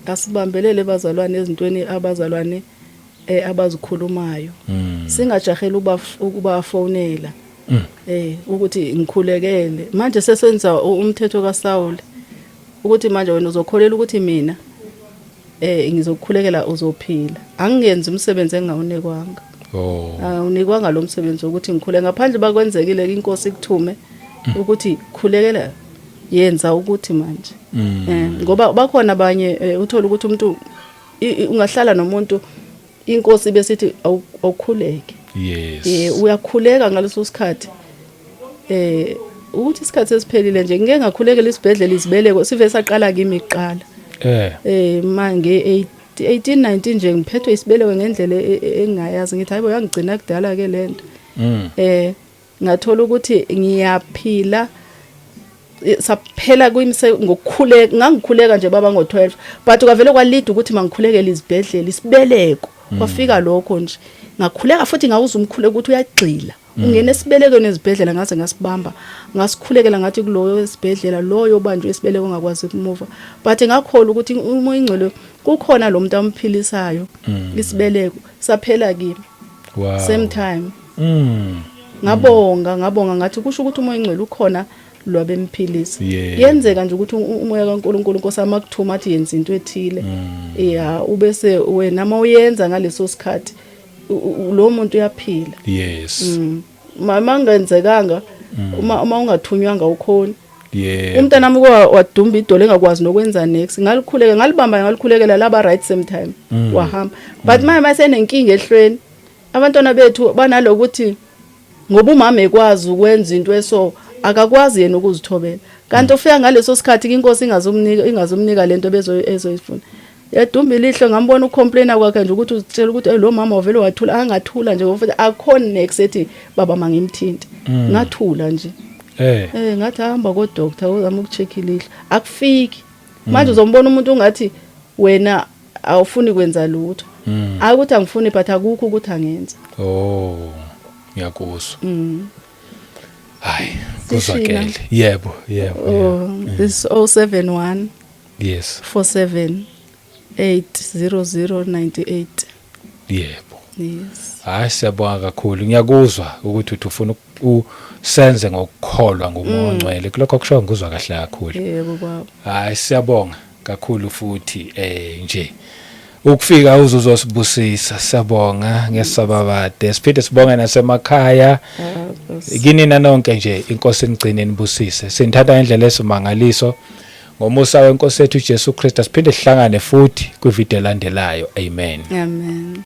Asibambelele bazalwane ezintweni abazalwane abazikhulumayo. Singajahela ukubafonela. Ukuthi ngikhulekele. Manje sesenza umthetho kaSaul ukuthi manje wena uzokholela ukuthi mina ngizokukhulekela uzophila. Angingenzi umsebenzi engawunikwanga. Awunikwanga lo msebenzi wokuthi ngikhule, ngaphandle bakwenzekile inkosi ikuthume ukuthi khulekela, yenza ukuthi manje. Ngoba bakhona abanye, uthola ukuthi umuntu ungahlala nomuntu, inkosi besithi awukhuleke. Uyakhuleka ngaleso sikhathi. Ukuthi isikhathi esiphelile nje ngike ngakhulekela isibhedlela izibeleko sive saqala kimi kuqala. Manje 18 19 nje ngiphethwe isibeleko ngendlela engingayazi, ngithi hayibo yangigcina kudala ke lento. Ngathola ukuthi ngiyaphila, saphela kwimise ngokukhuleka, ngangikhuleka nje baba ngo12, but kwavele kwalida ukuthi mangikhulekele izibhedlela isibeleko. Kwafika lokho nje ngakhuleka futhi, ngawuza umkhuleko ukuthi uyagxila ungena esibelekweni ezibhedlela, ngaze ngasibamba ngasikhulekela, ngathi kuloyo esibhedlela loyo obanjwe isibeleko ongakwazi ukumuva, but ngakholwa ukuthi uMoya Ingcwele kukhona lo muntu amphilisayo. Isibeleko saphela kimi same time. Ngabonga, ngabonga, ngathi kusho ukuthi uMoya Ingcwele ukhona lwabemphilisa. Kuyenzeka nje ukuthi umoya kaNkuluNkulu, Nkosi, amakuthuma athi yenza into ethile, ya, ubese wena mawuyenza ngaleso sikhathi lo muntu uyaphila. Mangenzekanga uma ungathunywanga ukhona. Umntana wami wadumba idolo engakwazi nokwenza next, ngalikhuleka, ngalibamba, ngalikhulekela, laba right same time, wahamba. But manje masenenkinga ehlweni, abantwana bethu banalokuthi ngoba umama ekwazi ukwenza into eso, akakwazi yena ukuzithobela, kanti ufika ngaleso sikhathi inkosi ingazumnika lento bezo ezoyifuna. Yadumba ilihlo, ngambona ucomplaina kwakhe nje ukuthi uzitshela ukuthi, "Eh, lo mama wavele wathula." Angathula nje ngoba akukhona next ethi baba mangimthinte. Ngathula nje. Ngathi hamba ko doctor uzama ukucheck ilihlo, akufiki. Manje uzombona umuntu ungathi wena awufuni kwenza lutho. Hayi ukuthi angifuni, but akukho ukuthi angenza. Oh, ngiyakuzwa. Hayi, kuzwakele. Yebo. Oh, this 071 47 80098. Yes. Hayi, siyabonga kakhulu. Ngiyakuzwa ukuthi uthi ufuna usenze ngokukholwa ngoMoya oNgcwele. Kulokho kusho ngikuzwa kahle kakhulu. Yebo baba. Hayi, siyabonga kakhulu futhi nje ukufika uzozosibusisa. Siyabonga ngesababade. Siphinde sibonge nasemakhaya. Kinina nonke nje, inkosi inigcine nibusise. Sinithatha ngendlela esimangaliso ngomusa wenkosi yethu uJesu Kristu. Siphinde sihlangane futhi kwivideo elandelayo. Amen. Amen.